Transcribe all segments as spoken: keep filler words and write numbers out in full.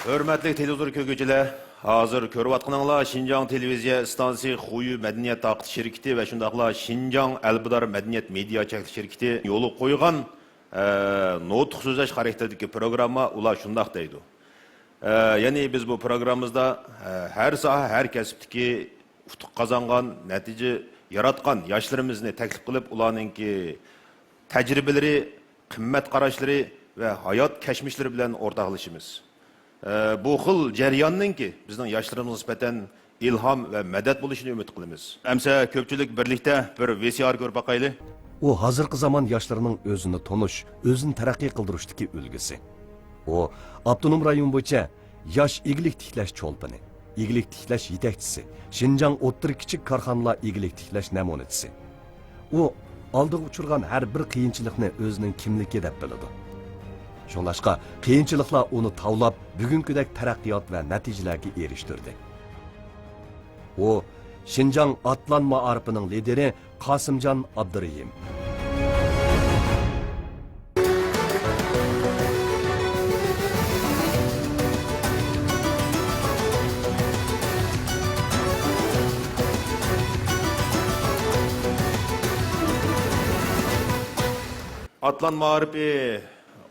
ھۆرمەتلىك تېلېۋىزور كۆرگۈچىلەر، ھازىر كۆرۈۋاتقىنىڭلار شىنجاڭ تېلېۋىزىيە ئىستانسىسى خۇيۈ مەدەنىيەت تارقىتىش شىركىتى ۋە شۇنداقلا شىنجاڭ ئەلبىدار مەدەنىيەت مېدىيا چەكلىك شىركىتى يولغا قويغان، ئە، نۇتۇق سۆزلەش خاراكتېرىدىكى پروگرامما، ئۇلار شۇنداق دەيدۇ. ئە، يەنى بىز بۇ پروگراممىمىزدا، ئە، ھەر ساھە، ھەر كەسىپتىكى ئۇتۇق قازانغان، نەتىجە ياراتقان ياشلىرىمىزنى تەكلىپ قىلىپ، ئۇلارنىڭكى تەجرىبىلىرى، قىممەت قاراشلىرى ۋە ھايات كەچمىشلىرى بىلەن ئورتاقلىشىمىز. ئە، بۇ خىل جەرياننىڭكى بىزنىڭ ياشلىرىمىزغا نىسبەتەن ئىلھام ۋە مەدەت بولۇشىنى ئۈمىد قىلىمىز. ئەمسە كۆپچىلىك بىرلىكتە بىر ۋى سى ئار كۆرۈپ باقايلى. ئۇ ھازىرقى زامان ياشلىرىنىڭ ئۆزىنى تونۇش، ئۆزىنى تەرەققىي قىلدۇرۇشتىكى ئۈلگىسى. ئۇ ئاپتونوم رايون بويىچە ياش ئىگىلىك تىكلەش چولپىنى، ئىگىلىك تىكلەش يېتەكچىسى، شىنجاڭ ئوتتۇرا كىچىك كارخانىلار ئىگىلىك تىكلەش نەمۇنىچىسى. ئۇ ئالدىغا ئۇچرىغان ھەر بىر قىيىنچىلىقنى ئۆزىنىڭ كىملىكى دەپ بىلىدۇ. شۇڭلاشقا قىيىنچىلىقلار ئۇنى تاۋلاپ، بۈگۈنكىدەك تەرەققىيات ۋە نەتىجىلەرگە ئېرىشتۈردى. ئۇ شىنجاڭ ئاتلان مائارىپىنىڭ لىدىرى قاسىمجان ئابدۇرېھىم. ئاتلان مائارىپى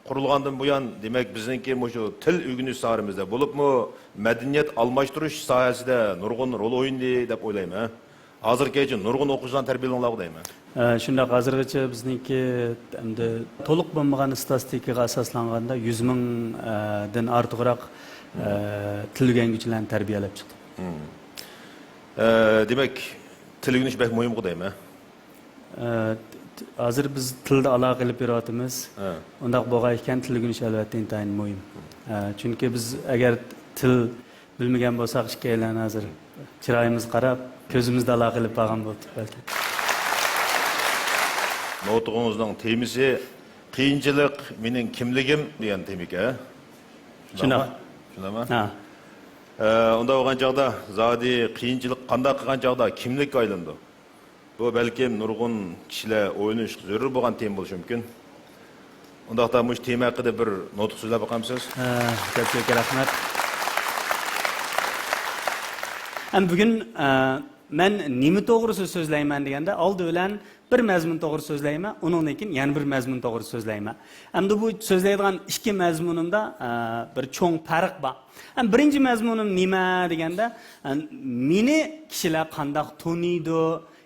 قۇرۇلغاندىن بۇيان، دېمەك، بىزنىڭكى مۇشۇ تىل ئۆگىنىش ساھەمىزدە، بولۇپمۇ مەدەنىيەت ئالماشتۇرۇش ساھەسىدە نۇرغۇن رول ئوينىدى دەپ ئويلايمەن. ھازىرغىچە نۇرغۇن ئوقۇغۇچىلارنى تەربىيەلىدىغان دەيمەن. ئە، شۇنداق، ھازىرغىچە بىزنىڭكى ئەمدى تولۇق بولمىغان ئىستاتىستىكىغا ئاساسلانغاندا يۈز مىڭ، ئە، دىن ئارتۇقراق، ئە، تىل ئۆگەنگۈچىلەرنى تەربىيەلەپ چىقتۇق. مم. ئە، دېمەك، تىل ئۆگىنىش بەك مۇھىمغۇ دەيمەن. ئە، ت-، ت-، ھازىر بىز تىلدا ئالاقە ئېلىپ بېرىۋاتىمىز. ھە. ئۇنداق بولغان ئىكەن، تىل ئۆگىنىش ئەلۋەتتە ئىنتايىن مۇھىم. ئە، چۈنكى بىز ئەگەر تىل بىلمىگەن بولساق، ئىككىيلەن ھازىر چىرايىمىزغا قاراپ، كۆزىمىزدە ئالاقە ئېلىپ بارغان بولاتتۇق بەلكىم. نوتىقىڭىزنىڭ تېمىسى «قىيىنچىلىق مېنىڭ كىملىكىم» دېگەن تېما ئىكەن. شۇنداقمۇ؟ شۇنداقمۇ؟ ھە. ئە، ئۇنداق بولغان چاغدا زادى قىيىنچىلىق قانداق قىلغان چاغدا كىملىككە ئايلىنىدۇ؟ بۇ بەلكىم نۇرغۇن كىشىلەر ئويلىنىشقا زۆرۈر بولغان تېما بولۇشى مۇمكىن. ئۇنداقتا مۇشۇ تېما ھەققىدە بىر نۇتۇق سۆزلەپ باقامسىز؟ ھە، كۆپچىلىككە رەھمەت. ئەمدى بۈگۈن، ئە، مەن نېمە توغرىسىدا سۆزلەيمەن دېگەندە، ئالدى بىلەن بىر مەزمۇن توغرىسىدا سۆزلەيمەن، ئۇنىڭدىن كېيىن يەنە بىر مەزمۇن توغرىسىدا سۆزلەيمەن. ئەمدى بۇ سۆزلەيدىغان ئىككى مەزمۇنۇمدا، ئە، بىر چوڭ پەرق بار. ئەمدى بىرىنچى مەزمۇنۇم نېمە دېگەندە، ئە، مېنى كىشىلەر قانداق تونۇيدۇ؟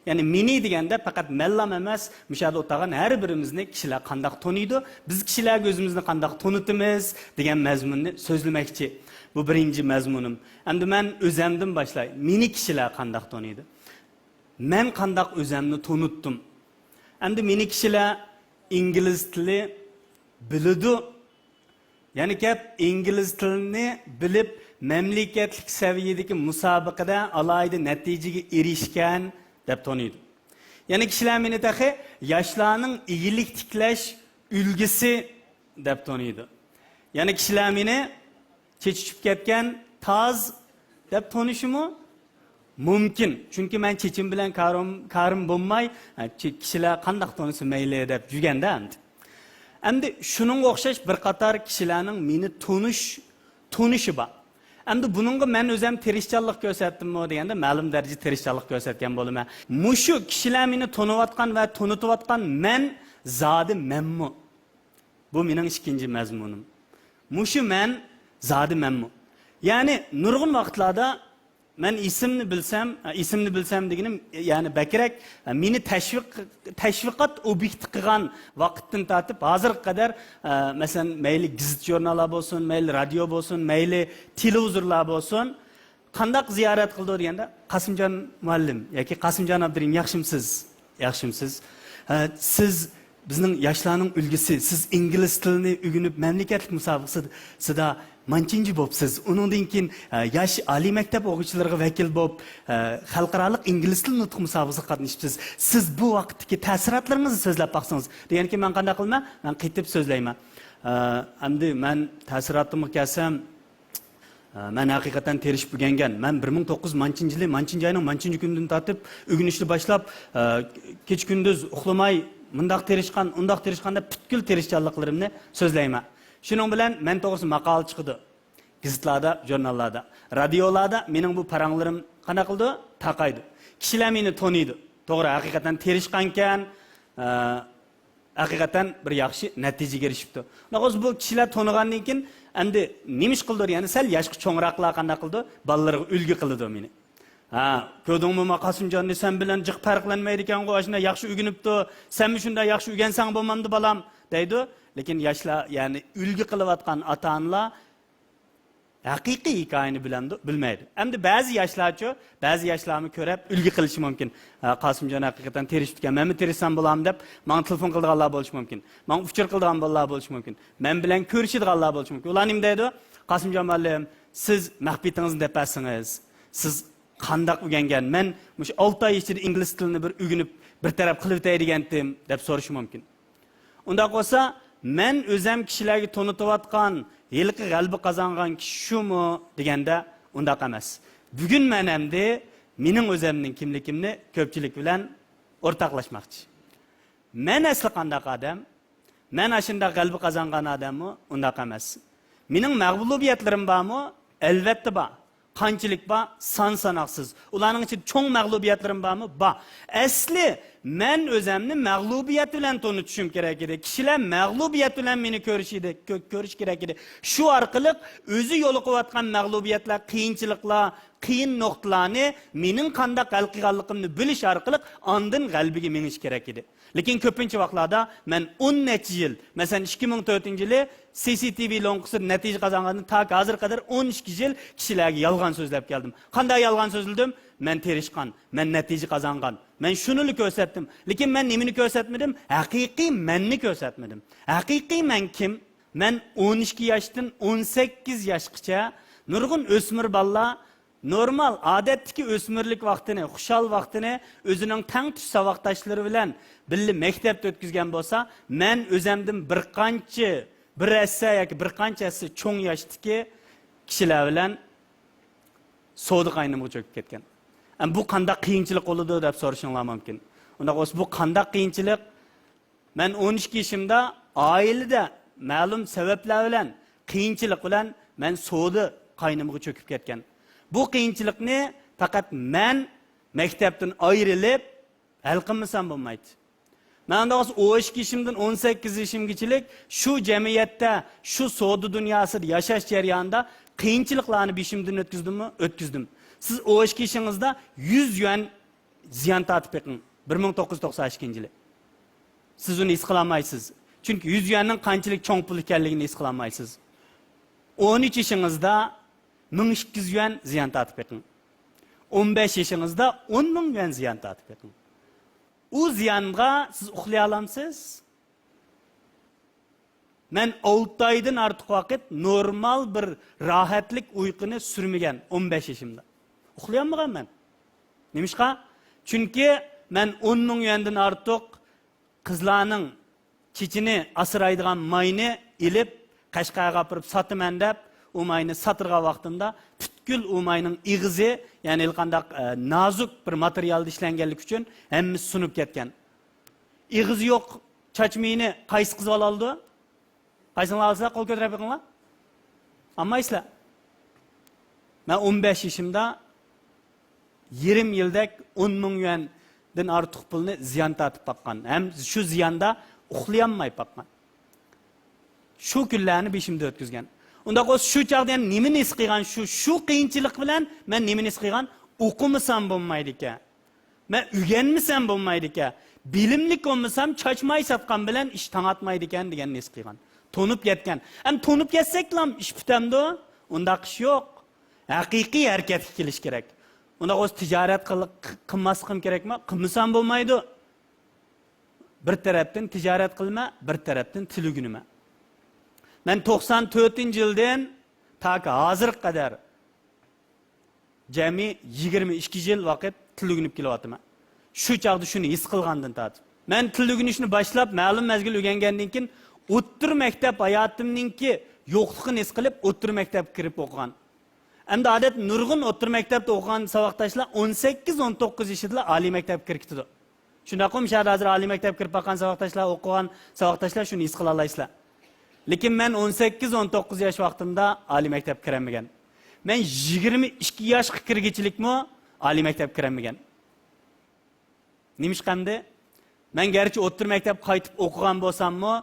يەنى مېنى دېگەندە پەقەت مەنلام ئەمەس، مۇشۇ يەردە ئولتۇرغان ھەر بىرىمىزنى كىشىلەر قانداق تونۇيدۇ، بىز كىشىلەرگە ئۆزىمىزنى قانداق تونۇتىمىز دېگەن مەزمۇننى سۆزلىمەكچى. بۇ بىرىنچى مەزمۇنۇم. ئەمدى مەن ئۆزەمدىن باشلاي. مېنى كىشىلەر قانداق تونۇيدۇ؟ مەن قانداق ئۆزەمنى تونۇتتۇم؟ ئەمدى مېنى كىشىلەر ئىنگلىز تىلى بىلىدۇ. يەنە گەپ ئىنگلىز تىلىنى بىلىپ، مەملىكەتلىك سەۋىيەدىكى مۇسابىقىدە ئالاھىدە نەتىجىگە ئېرىشكەن دەپ تونۇيدۇ. يەنە كىشىلەر مېنى تېخى ياشلارنىڭ ئىگىلىك تىكلەش ئۈلگىسى دەپ تونۇيدۇ. يەنە كىشىلەر مېنى چېچى چۈشۈپ كەتكەن تاز دەپ تونۇشىمۇ مۇمكىن. چۈنكى مەن چېچىم بىلەن كارىم، كارىم بولماي، ھە، چى-، كىشىلەر قانداق تونۇسا مەيلى دەپ يۈرگەندە ئەمدى. ئەمدى شۇنىڭغا ئوخشاش بىر قاتار كىشىلەرنىڭ مېنى تونۇش، تونۇشى بار. ئەمدى بۇنىڭغا مەن ئۆزەم تىرىشچانلىق كۆرسەتتىممۇ دېگەندە، مەلۇم دەرىجىدە تىرىشچانلىق كۆرسەتكەن بولىمەن. مۇشۇ كىشىلەر مېنى تونۇۋاتقان ۋە تونۇتۇۋاتقان مەن زادى مەنمۇ؟ بۇ مېنىڭ ئىككىنچى مەزمۇنۇم. مۇشۇ مەن زادى مەنمۇ؟ يەنى نۇرغۇن ۋاقىتلاردا مەن ئېسىمنى بىلسەم، ئېسىمنى بىلسەم دېگىنىم، يەنى بەكرەك مېنى تەشۋىق، تەشۋىقات ئوبيېكتى قىلغان ۋاقىتتىن تارتىپ ھازىرغا قەدەر، مەسىلەن، مەيلى گېزىت-ژۇرناللار بولسۇن، مەيلى رادىيو بولسۇن، مەيلى تېلېۋىزورلار بولسۇن، قانداق زىيارەت قىلىدۇ دېگەندە، قاسىمجان مۇئەللىم ياكى قاسىمجان ئابدۇرېھىم، ياخشىمۇسىز؟ ياخشىمۇسىز؟ ھە، سىز بىزنىڭ ياشلارنىڭ ئۈلگىسى، سىز ئىنگلىز تىلىنى ئۆگىنىپ، مەملىكەتلىك مۇسابىقىسىدا مانچىنچى بوپسىز. ئۇنىڭدىن كېيىن، ھە، ياش ئالىي مەكتەپ ئوقۇغۇچىلىرىغا ۋەكىل بولۇپ، ھە، خەلقئارالىق ئىنگلىز تىل نۇتۇق مۇسابىقىسىگە قاتنىشىپسىز. سىز بۇ ۋاقىتتىكى تەسىراتلىرىڭىزنى سۆزلەپ باقسىڭىز. دېگەنكىن مەن قانداق قىلىمەن؟ مەن قېتىپ سۆزلەيمەن. ھە، ئەمدى مەن تەسىراتىمغا كەلسەم، ئە، مەن ھەقىقەتەن تىرىشىپ ئۆگەنگەن. مەن بىر مىڭ توققۇز يۈز مانچىنچى يىلى، مانچىنچى ئاينىڭ مانچىنچى كۈنىدىن تارتىپ ئۆگىنىشنى باشلاپ، ئە، كېچە-كۈندۈز ئۇخلىماي، مۇنداق تىرىشقان، ئۇنداق تىرىشقان دەپ پۈتكۈل تىرىشچانلىقلىرىمنى سۆزلەيمەن. شۇنىڭ بىلەن مەن توغرىسىدا ماقالە چىقىدۇ. گېزىتلاردا، ژۇرناللاردا، رادىيولاردا مېنىڭ بۇ پاراڭلىرىم قانداق قىلىدۇ؟ تارقايدۇ. كىشىلەر مېنى تونۇيدۇ. توغرا، ھەقىقەتەن تىرىشقانكەن، ئە، ھەقىقەتەن بىر ياخشى نەتىجىگە ئېرىشىپتۇ. ئۇنداق بولسا بۇ كىشىلەر تونۇغاندىن كېيىن ئەمدى نېمە ئىش قىلىدۇ؟ يەنە سەل ياشقا چوڭراقلار قانداق قىلىدۇ؟ بالىلىرىغا ئۈلگە قىلىدۇ مېنى. ھە، كۆردۈڭمۇ، ما قاسىمجاننى، سەن بىلەن جىق پەرقلەنمەيدىكەنغۇ، ئاشۇنداق ياخشى ئۆگىنىپتۇ، سەنمۇ شۇنداق ياخشى ئۆگەنسەڭ بولمامدۇ، بالام؟ دەيدۇ. لېكىن ياشلار، يەنى ئۈلگە قىلىۋاتقان ئاتا-ئانىلار ھەقىقىي ھېكايىنى بىلەمدۇ؟ بىلمەيدۇ. ئەمدى بەزى ياشلارچۇ، بەزى ياشلارمۇ كۆرۈپ ئۈلگە قىلىشى مۇمكىن. ھە، قاسىمجان ھەقىقەتەن تىرىشىپتىكەن، مەنمۇ تىرىشسام بولامدۇ دەپ ماڭا تېلېفون قىلىدىغانلار بولۇشى مۇمكىن. ماڭا ئۇچۇر قىلىدىغان بالىلار بولۇشى مۇمكىن. مەن بىلەن كۆرۈشىدىغانلار بولۇشى مۇمكىن. ئۇلار نېمە دەيدۇ؟ قاسىمجان مۇئەللىم، سىز مەخپىيىتىڭىزنى دەپ بەرسىڭىز، سىز قانداق ئۆگەنگەن؟ مەن مۇشۇ ئالتە ئاي ئىچىدە ئىنگلىز تىلىنى بىر ئۆگىنىپ، بىر تەرەپ قىلىۋېتەي دېگەنتىم، دەپ سورىشى مۇمكىن. ئۇنداق بولسا، مەن ئۆزەم كىشىلەرگە تونۇتۇۋاتقان ھېلىقى غەلىبە قازانغان كىشى شۇمۇ دېگەندە، ئۇنداق ئەمەس. بۈگۈن مەن ئەمدى مېنىڭ ئۆزەمنىڭ كىملىكىمنى كۆپچىلىك بىلەن ئورتاقلاشماقچى. مەن ئەسلى قانداق ئادەم؟ مەن ئاشۇنداق غەلىبە قازانغان ئادەممۇ؟ ئۇنداق ئەمەس. مېنىڭ مەغلۇبىيەتلىرىم بارمۇ؟ ئەلۋەتتە بار. قانچىلىك بار؟ سان ساناقسىز. ئۇلارنىڭ ئىچىدە چوڭ مەغلۇبىيەتلىرىم بارمۇ؟ بار. ئەسلى مەن ئۆزەمنى مەغلۇبىيەت بىلەن تونۇتۇشۇم كېرەك ئىدى. كىشىلەر مەغلۇبىيەت بىلەن مېنى كۆرۈشىدى، كۆ-، كۆرۈشى كېرەك ئىدى. شۇ ئارقىلىق ئۆزى يولۇقۇۋاتقان مەغلۇبىيەتلەر، قىيىنچىلىقلار، قىيىن نۇقتىلارنى مېنىڭ قانداق ھەل قىلغانلىقىمنى بىلىش ئارقىلىق ئاندىن غەلىبىگە مېڭىش كېرەك ئىدى. لېكىن كۆپىنچە ۋاقىتلاردا مەن ئون نەچچە يىل، مەسىلەن، ئىككى مىڭ تۆتىنچى يىلى سى سى تى ۋى لوڭقىسىدا نەتىجە قازانغاندىن تاكى ھازىرغا قەدەر ئون ئىككى يىل كىشىلەرگە يالغان سۆزلەپ كەلدىم. قانداق يالغان سۆزلىدىم؟ مەن تىرىشقان، مەن نەتىجە قازانغان، مەن شۇنىلا كۆرسەتتىم. لېكىن مەن نېمىنى كۆرسەتمىدىم؟ ھەقىقىي مەننى كۆرسەتمىدىم. ھەقىقىي مەن كىم؟ مەن ئون ئىككى ياشتىن ئون سەككىز ياشقىچە نۇرغۇن ئۆسمۈر بالىلار نورمال، ئادەتتىكى ئۆسمۈرلۈك ۋاقتىنى، خۇشال ۋاقتىنى ئۆزىنىڭ تەڭتۇش ساۋاقداشلىرى بىلەن بىللە مەكتەپتە ئۆتكۈزگەن بولسا، مەن ئۆزەمدىن بىر قانچە، بىر ھەسسە ياكى بىر قانچە ھەسسە چوڭ ياشتىكى كىشىلەر بىلەن سودا قاينىمىغا چۆكۈپ كەتكەن. ئەمما بۇ قانداق قىيىنچىلىق بولىدۇ دەپ سورىشىڭلار مۇمكىن. ئۇنداق بولسا، بۇ قانداق قىيىنچىلىق؟ مەن ئون ئىككى يېشىمدا ئائىلىدە مەلۇم سەۋەبلەر بىلەن، قىيىنچىلىق بىلەن مەن سودا قاينىمىغا چۆكۈپ كەتكەن. بۇ قىيىنچىلىقنى پەقەت مەن مەكتەپتىن ئايرىلىپ ھەل قىلمىسام بولمايتتى. مەن ئۇنداق بولسا، ئون ئىككى يېشىمدىن ئون سەككىز يېشىمغىچىلىك شۇ جەمئىيەتتە، شۇ سودا دۇنياسىدا ياشاش جەريانىدا قىيىنچىلىقلارنى بېشىمدىن ئۆتكۈزدۈممۇ؟ ئۆتكۈزدۈم. سىز ئون ئىككى يېشىڭىزدا يۈز يۈەن زىيان تارتىپ بېقىڭ، بىر مىڭ توققۇز يۈز توقسان ئىككىنچى يىلى. سىز ئۇنى ھېس قىلالمايسىز. چۈنكى يۈز يۈەننىڭ قانچىلىك چوڭ پۇل ئىكەنلىكىنى ھېس قىلالمايسىز. ئون ئۈچ يېشىڭىزدا مىڭ ئىككى يۈز يۈەن زىيان تارتىپ بېقىڭ. ئون بەش يېشىڭىزدا ئون مىڭ يۈەن زىيان تارتىپ بېقىڭ. ئۇ زىيانغا سىز ئۇخلىيالامسىز؟ مەن ئالتە ئايدىن ئارتۇق ۋاقىت نورمال بىر راھەتلىك ئۇيقۇنى سۈرمىگەن ئون بەش يېشىمدا. ئۇخلىيالمىغان مەن. نېمىشقا؟ چۈنكى مەن ئون مىڭ يۈەندىن ئارتۇق قىزلارنىڭ چېچىنى ئاسرايدىغان ماينى ئېلىپ، قەشقەرگە ئاپىرىپ ساتىمەن دەپ، ئۇ ماينى ساتىدىغان ۋاقتىمدا پۈتكۈل ئۇ ماينىڭ ئېغىزى، يەنى ھېلىقانداق، ئە، نازۇك بىر ماتېرىيالدا ئىشلەنگەنلىكى ئۈچۈن ھەممىسى سۇنۇپ كەتكەن. ئېغىزى يوق چاچ مېيىنى قايسى قىز ئالالىدۇ؟ قايسىڭلار ئالىسىلەر؟ قول كۆتۈرۈپ بېقىڭلار. ئالمايسىلەر. مەن ئون بەش يېشىمدا يېرىم يىلدەك ئون مىڭ يۈەندىن ئارتۇق پۇلنى زىيان تارتىپ باققان. ھەم شۇ زىياندا ئۇخلىيالماي باققان. شۇ كۈنلەرنى بېشىمدا ئۆتكۈزگەن. ئۇنداق بولسا، شۇ چاغدا يەنە نېمىنى ھېس قىلغان؟ شۇ، شۇ قىيىنچىلىق بىلەن مەن نېمىنى ھېس قىلغان؟ ئوقۇمىسام بولمايدىكەن. مەن ئۆگەنمىسەم بولمايدىكەن. بىلىملىك بولمىسام، چاچ ماي ساتقان بىلەن ئىش تاڭاتمايدىكەن دېگەننى ھېس قىلغان. تونۇپ كەتكەن. ئەمدى تونۇپ كەتسەكلا ئىش پۈتەمدۇ؟ ئۇنداق ئىش يوق. ھەقىقىي ھەرىكەتكە كېلىش كېرەك. ئۇنداق بولسا، تىجارەت قىل-، قىلماسلىقىم كېرەكمۇ؟ قىلمىسام بولمايدۇ. بىر تەرەپتىن تىجارەت قىلىمەن، بىر تەرەپتىن تىل ئۆگىنىمەن. مەن توقسان تۆتىنچى يىلدىن تاكى ھازىرغا قەدەر جەمئىي يىگىرمە ئىككى يىل ۋاقىت تىل ئۆگىنىپ كېلىۋاتىمەن. شۇ چاغدا شۇنى ھېس قىلغاندىن تارتىپ. مەن تىل ئۆگىنىشنى باشلاپ، مەلۇم مەزگىل ئۆگەنگەندىن كېيىن، ئوتتۇرا مەكتەپ ھاياتىمنىڭكى يوقلۇقىنى ھېس قىلىپ، ئوتتۇرا مەكتەپكە كىرىپ ئوقۇغان. ئەمدى ئادەتتە نۇرغۇن ئوتتۇرا مەكتەپتە ئوقۇغان ساۋاقداشلار ئون سەككىز، ئون توققۇز يېشىدىلا ئالىي مەكتەپكە كىرىپ كېتىدۇ. شۇنداققۇ؟ مۇشۇ يەردە ھازىر ئالىي مەكتەپكە كىرىپ باققان ساۋاقداشلار، ئوقۇغان ساۋاقداشلار شۇنى ھېس قىلالايسىلەر. لېكىن مەن ئون سەككىز، ئون توققۇز ياش ۋاقتىمدا ئالىي مەكتەپكە كىرەلمىگەن. مەن يىگىرمە ئىككى ياشقا كىرگۈچىلىكمۇ ئالىي مەكتەپكە كىرەلمىگەن. نېمىشقا ئەمدى؟ مەن گەرچە ئوتتۇرا مەكتەپكە قايتىپ ئوقۇغان بولساممۇ،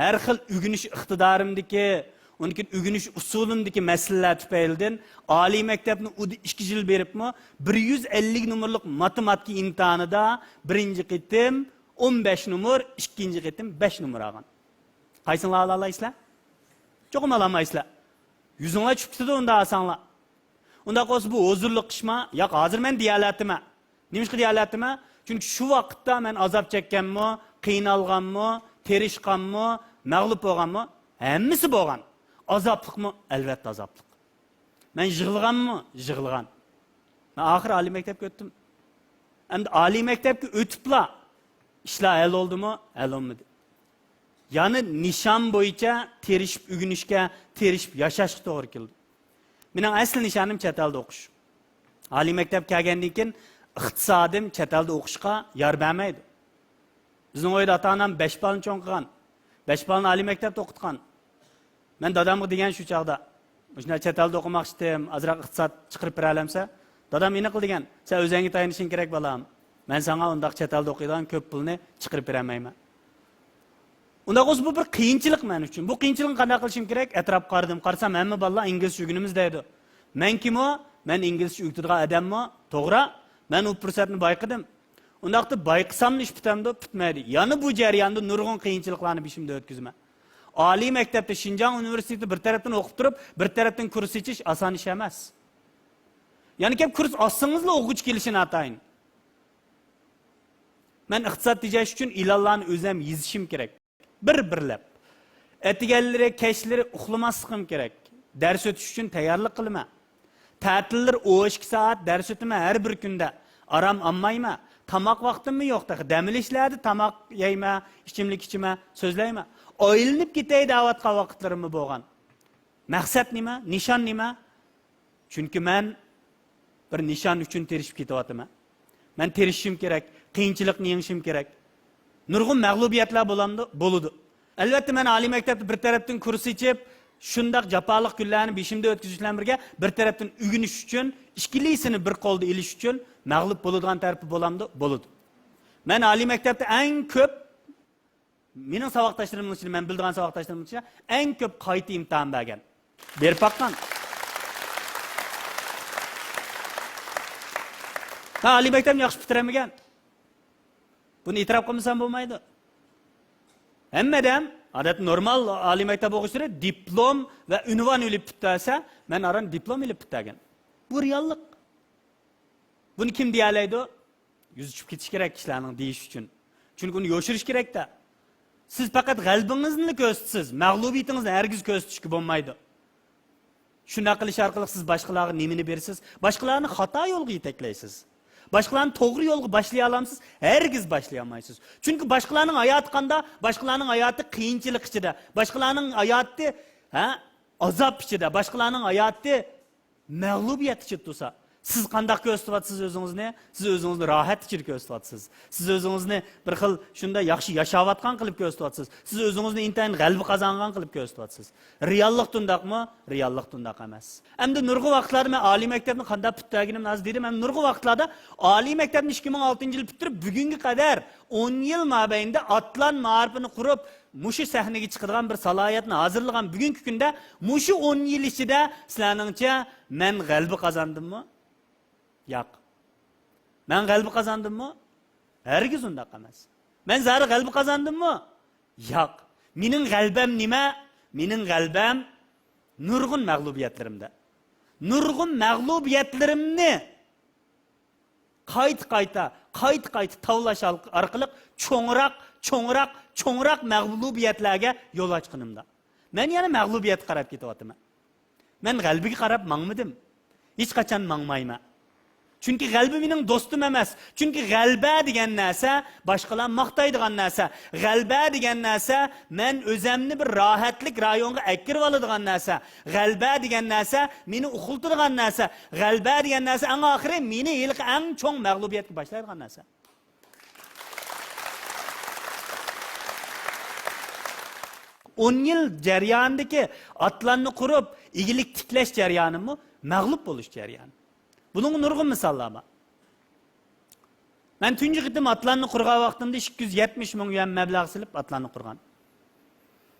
ھەر خىل ئۆگىنىش ئىقتىدارىمدىكى، ئۇنىڭ كېيىن ئۆگىنىش ئۇسۇلۇمدىكى مەسىلىلەر تۈپەيلىدىن ئالىي مەكتەپنى ئۇدا ئىككى يىل بېرىپمۇ، بىر يۈز ئەللىك نومۇرلۇق ماتېماتىكا ئىمتىھانىدا بىرىنچى قېتىم ئون بەش نومۇر، ئىككىنچى قېتىم بەش نومۇر ئالغان. قايسىڭلار ئالالايسىلەر؟ چوقۇم ئالالمايسىلەر. يۈزۈڭلار چۈشۈپ كېتىدۇ ئۇنداق ئالساڭلار. ئۇنداق بولسا بۇ ھۇزۇرلۇق ئىشما؟ ياق، ھازىر مەن دېيەلەتتىمەن. نېمىشقا دېيەلەتتىمەن؟ چۈنكى شۇ ۋاقىتتا مەن ئازاب چەككەنمۇ، قىينالغانمۇ، تىرىشقانمۇ، مەغلۇپ بولغانمۇ؟ ھەممىسى بولغان. ئازابلىقمۇ؟ ئەلۋەتتە ئازابلىق. مەن يىغلىغانمۇ؟ يىغلىغان. مەن ئاخىر ئالىي مەكتەپكە ئۆتتۈم. ئەمدى ئالىي مەكتەپكە ئۆتۈپلا ئىشلار ھەل بولدىمۇ؟ ھەل بولمىدى. يەنى نىشان بويىچە تىرىشىپ ئۆگىنىشكە، تىرىشىپ ياشاشقا توغرا كېلىدۇ. مېنىڭ ئەسلى نىشانىم چەت ئەلدە ئوقۇش. ئالىي مەكتەپ كەلگەندىن كېيىن ئىقتىسادىم چەت ئەلدە ئوقۇشقا يار بەرمەيدۇ. بىزنىڭ ئۆيدە ئاتا-ئانام بەش بالىنى چوڭ قىلغان، بەش بالىنى ئالىي مەكتەپتە ئوقۇتقان. مەن دادامغا دېگەن شۇ چاغدا، مۇشۇنداق چەت ئەلدە ئوقۇماقچىدىم، ئازراق ئىقتىساد چىقىرىپ بېرەلەمسە؟ دادام ئېنىقلا دېگەن، سەن ئۆزۈڭگە تايىنىشىڭ كېرەك، بالام. مەن ساڭا ئۇنداق چەت ئەلدە ئوقۇيدىغان كۆپ پۇلنى چىقىرىپ بېرەلمەيمەن. ئۇنداق بولسا، بۇ بىر قىيىنچىلىق مەن ئۈچۈن. بۇ قىيىنچىلىقنى قانداق قىلىشىم كېرەك؟ ئەتراپقا قارىدىم، قارىسام، ھەممە بالىلار ئىنگلىزچە ئۆگىنىمىز دەيدۇ. مەنكىمۇ، مەن ئىنگلىزچە ئۆگىتىدىغان ئادەممۇ؟ توغرا، مەن ئۇ پۇرسەتنى بايقىدىم. ئۇنداقتا بايقىساملا ئىش پۈتەمدۇ؟ پۈتمەيدۇ. يەنە بۇ جەرياندا نۇرغۇن قىيىنچىلىقلارنى بېشىمدىن ئۆتكۈزىمەن. ئالىي مەكتەپتە شىنجاڭ ئۇنىۋېرسىتېتىدا بىر تەرەپتىن ئوقۇپ تۇرۇپ، بىر تەرەپتىن كۇرس ئېچىش ئاسان ئىش ئەمەس. يەنە كەپ كۇرس ئاچسىڭىزلا ئوقۇغۇچى كېلىشى ناتايىن. مەن ئىقتىساد تېجەش ئۈچۈن ئېلانلارنى ئۆزۈم يېزىشىم كېرەك. بىر-بىرلەپ. ئەتىگەنلىرى، كەچلىرى ئۇخلىماسلىقىم كېرەك. دەرس ئۆتۈش ئۈچۈن تەييارلىق قىلىمەن. تەتىللىرى ئون ئىككى سائەت دەرس ئۆتىمەن ھەر بىر كۈندە. ئارام ئالمايمەن. تاماق ۋاقتىممۇ يوق تېخى. دەم ئېلىشلاردا تاماق يەيمەن، ئىچىملىك ئىچىمەن، سۆزلەيمەن. ئايلىنىپ كېتەي دەۋاتقان ۋاقىتلىرىممۇ بولغان. مەقسەت نېمە؟ نىشان نېمە؟ چۈنكى مەن بىر نىشان ئۈچۈن تىرىشىپ كېتىۋاتىمەن. مەن تىرىشىشىم كېرەك، قىيىنچىلىقنى يېڭىشىم كېرەك. نۇرغۇن مەغلۇبىيەتلەر بولامدۇ؟ بولىدۇ. ئەلۋەتتە، مەن ئالىي مەكتەپتە بىر تەرەپتىن كۇرس ئېچىپ، شۇنداق جاپالىق كۈنلەرنى بېشىمدا ئۆتكۈزۈش بىلەن بىرگە، بىر تەرەپتىن ئۆگىنىش ئۈچۈن، ئىككىلىسىنى بىر قولدا ئېلىش ئۈچۈن مەغلۇپ بولىدىغان تەرىپى بولامدۇ؟ بولىدۇ. مەن ئالىي مەكتەپتە ئەڭ كۆپ مېنىڭ ساۋاقداشلىرىمنىڭ ئىچىدە، مەن بىلىدىغان ساۋاقداشلىرىمنىڭ ئىچىدە ئەڭ كۆپ قايتا ئىمتىھان بەرگەن. بېرىپ باققان. ھە، ئالىي مەكتەپنى ياخشى پۈتتۈرەلمىگەن. بۇنى ئېتىراپ قىلمىسام بولمايدۇ. ھەممە ئادەم، ئادەتتە نورمال ئالىي مەكتەپ ئوقۇغۇچىلىرى دىپلوم ۋە ئۇنۋان ئېلىپ پۈتتۈرسە، مەن ئاران دىپلوم ئېلىپ پۈتتۈرگەن. بۇ رېئاللىق. بۇنى كىم دېيەلەيدۇ؟ يۈز چۈشۈپ كېتىش كېرەك كىشىلەرنىڭ دېيىش ئۈچۈن. چۈنكى ئۇنى يوشۇرۇش كېرەك-تە. سىز پەقەت غەلىبىڭىزنىلا كۆرسىتىسىز، مەغلۇبىيىتىڭىزنى ھەرگىز كۆرسىتىشكە بولمايدۇ. شۇنداق قىلىش ئارقىلىق سىز باشقىلارغا نېمىنى بېرىسىز؟ باشقىلارنى خاتا يولغا يېتەكلەيسىز. باشقىلارنى توغرا يولغا باشلىيالامسىز؟ ھەرگىز باشلىيالمايسىز. چۈنكى باشقىلارنىڭ ھاياتى قانداق؟ باشقىلارنىڭ ھاياتى قىيىنچىلىق ئىچىدە. باشقىلارنىڭ ھاياتى، ھە، ئازاب ئىچىدە. باشقىلارنىڭ ھاياتى مەغلۇبىيەت ئىچىدە تۇرسا، سىز قانداق كۆرسىتىۋاتىسىز ئۆزىڭىزنى؟ سىز ئۆزىڭىزنى راھەت ئىچىدە كۆرسىتىۋاتىسىز. سىز ئۆزىڭىزنى بىر خىل شۇنداق ياخشى ياشاۋاتقان قىلىپ كۆرسىتىۋاتىسىز. سىز ئۆزىڭىزنى ئىنتايىن غەلىبە قازانغان قىلىپ كۆرسىتىۋاتىسىز. رېئاللىقتا ئۇنداقمۇ؟ رېئاللىقتا ئۇنداق ئەمەس. ئەمدى نۇرغۇن ۋاقىتلاردا مەن ئالىي مەكتەپنى قانداق پۈتتۈرگىنىمنى ھازىر دېدىم. ھەم نۇرغۇن ۋاقىتلاردا ئالىي مەكتەپنى ئىككى مىڭ ئالتىنچى يىل پۈتتۈرۈپ، بۈگۈنگە قەدەر ئون يىل مابەينىدە ئاتلان مائارىپىنى قۇرۇپ، مۇشۇ سەھنىگە چىقىدىغان بىر سالاھىيەتنى ھازىرلىغان بۈگۈنكى كۈندە، مۇشۇ ئون يىل ئىچىدە سىلەرنىڭچە مەن غەلىبە قازاندىممۇ؟ ياق. مەن غەلىبە قازاندىممۇ؟ ھەرگىز ئۇنداق ئەمەس. مەن زادى غەلىبە قازاندىممۇ؟ ياق. مېنىڭ غەلىبەم نېمە؟ مېنىڭ غەلىبەم نۇرغۇن مەغلۇبىيەتلىرىمدە. نۇرغۇن مەغلۇبىيەتلىرىمنى قايتا-قايتا، قايتا-قايتا تاۋلاش ئارقىلىق چوڭراق، چوڭراق، چوڭراق مەغلۇبىيەتلەرگە يول ئاچقىنىمدا. مەن يەنە مەغلۇبىيەتكە قاراپ كېتىۋاتىمەن. مەن غەلىبىگە قاراپ ماڭمىدىم. ھېچقاچان ماڭمايمەن. چۈنكى غەلىبە مېنىڭ دوستۇم ئەمەس. چۈنكى غەلىبە دېگەن نەرسە باشقىلار ماختايدىغان نەرسە. غەلىبە دېگەن نەرسە مەن ئۆزەمنى بىر راھەتلىك رايونغا ئەكىرىۋالىدىغان نەرسە. غەلىبە دېگەن نەرسە مېنى ئۇخلىتىدىغان نەرسە. غەلىبە دېگەن نەرسە ئەڭ ئاخىرى مېنى ھېلىقى ئەڭ چوڭ مەغلۇبىيەتكە باشلايدىغان نەرسە. ئون يىل جەريانىدىكى ئاتلاننى قۇرۇپ، ئىگىلىك تىكلەش جەريانىمۇ مەغلۇپ بولۇش جەريانى. بۇنىڭغا نۇرغۇن مىساللار بار. مەن تۇنجى قېتىم ئاتلاننى قۇرغان ۋاقتىمدا ئىككى يۈز يەتمىش مىڭ يۈەن مەبلەغ سېلىپ ئاتلاننى قۇرغان.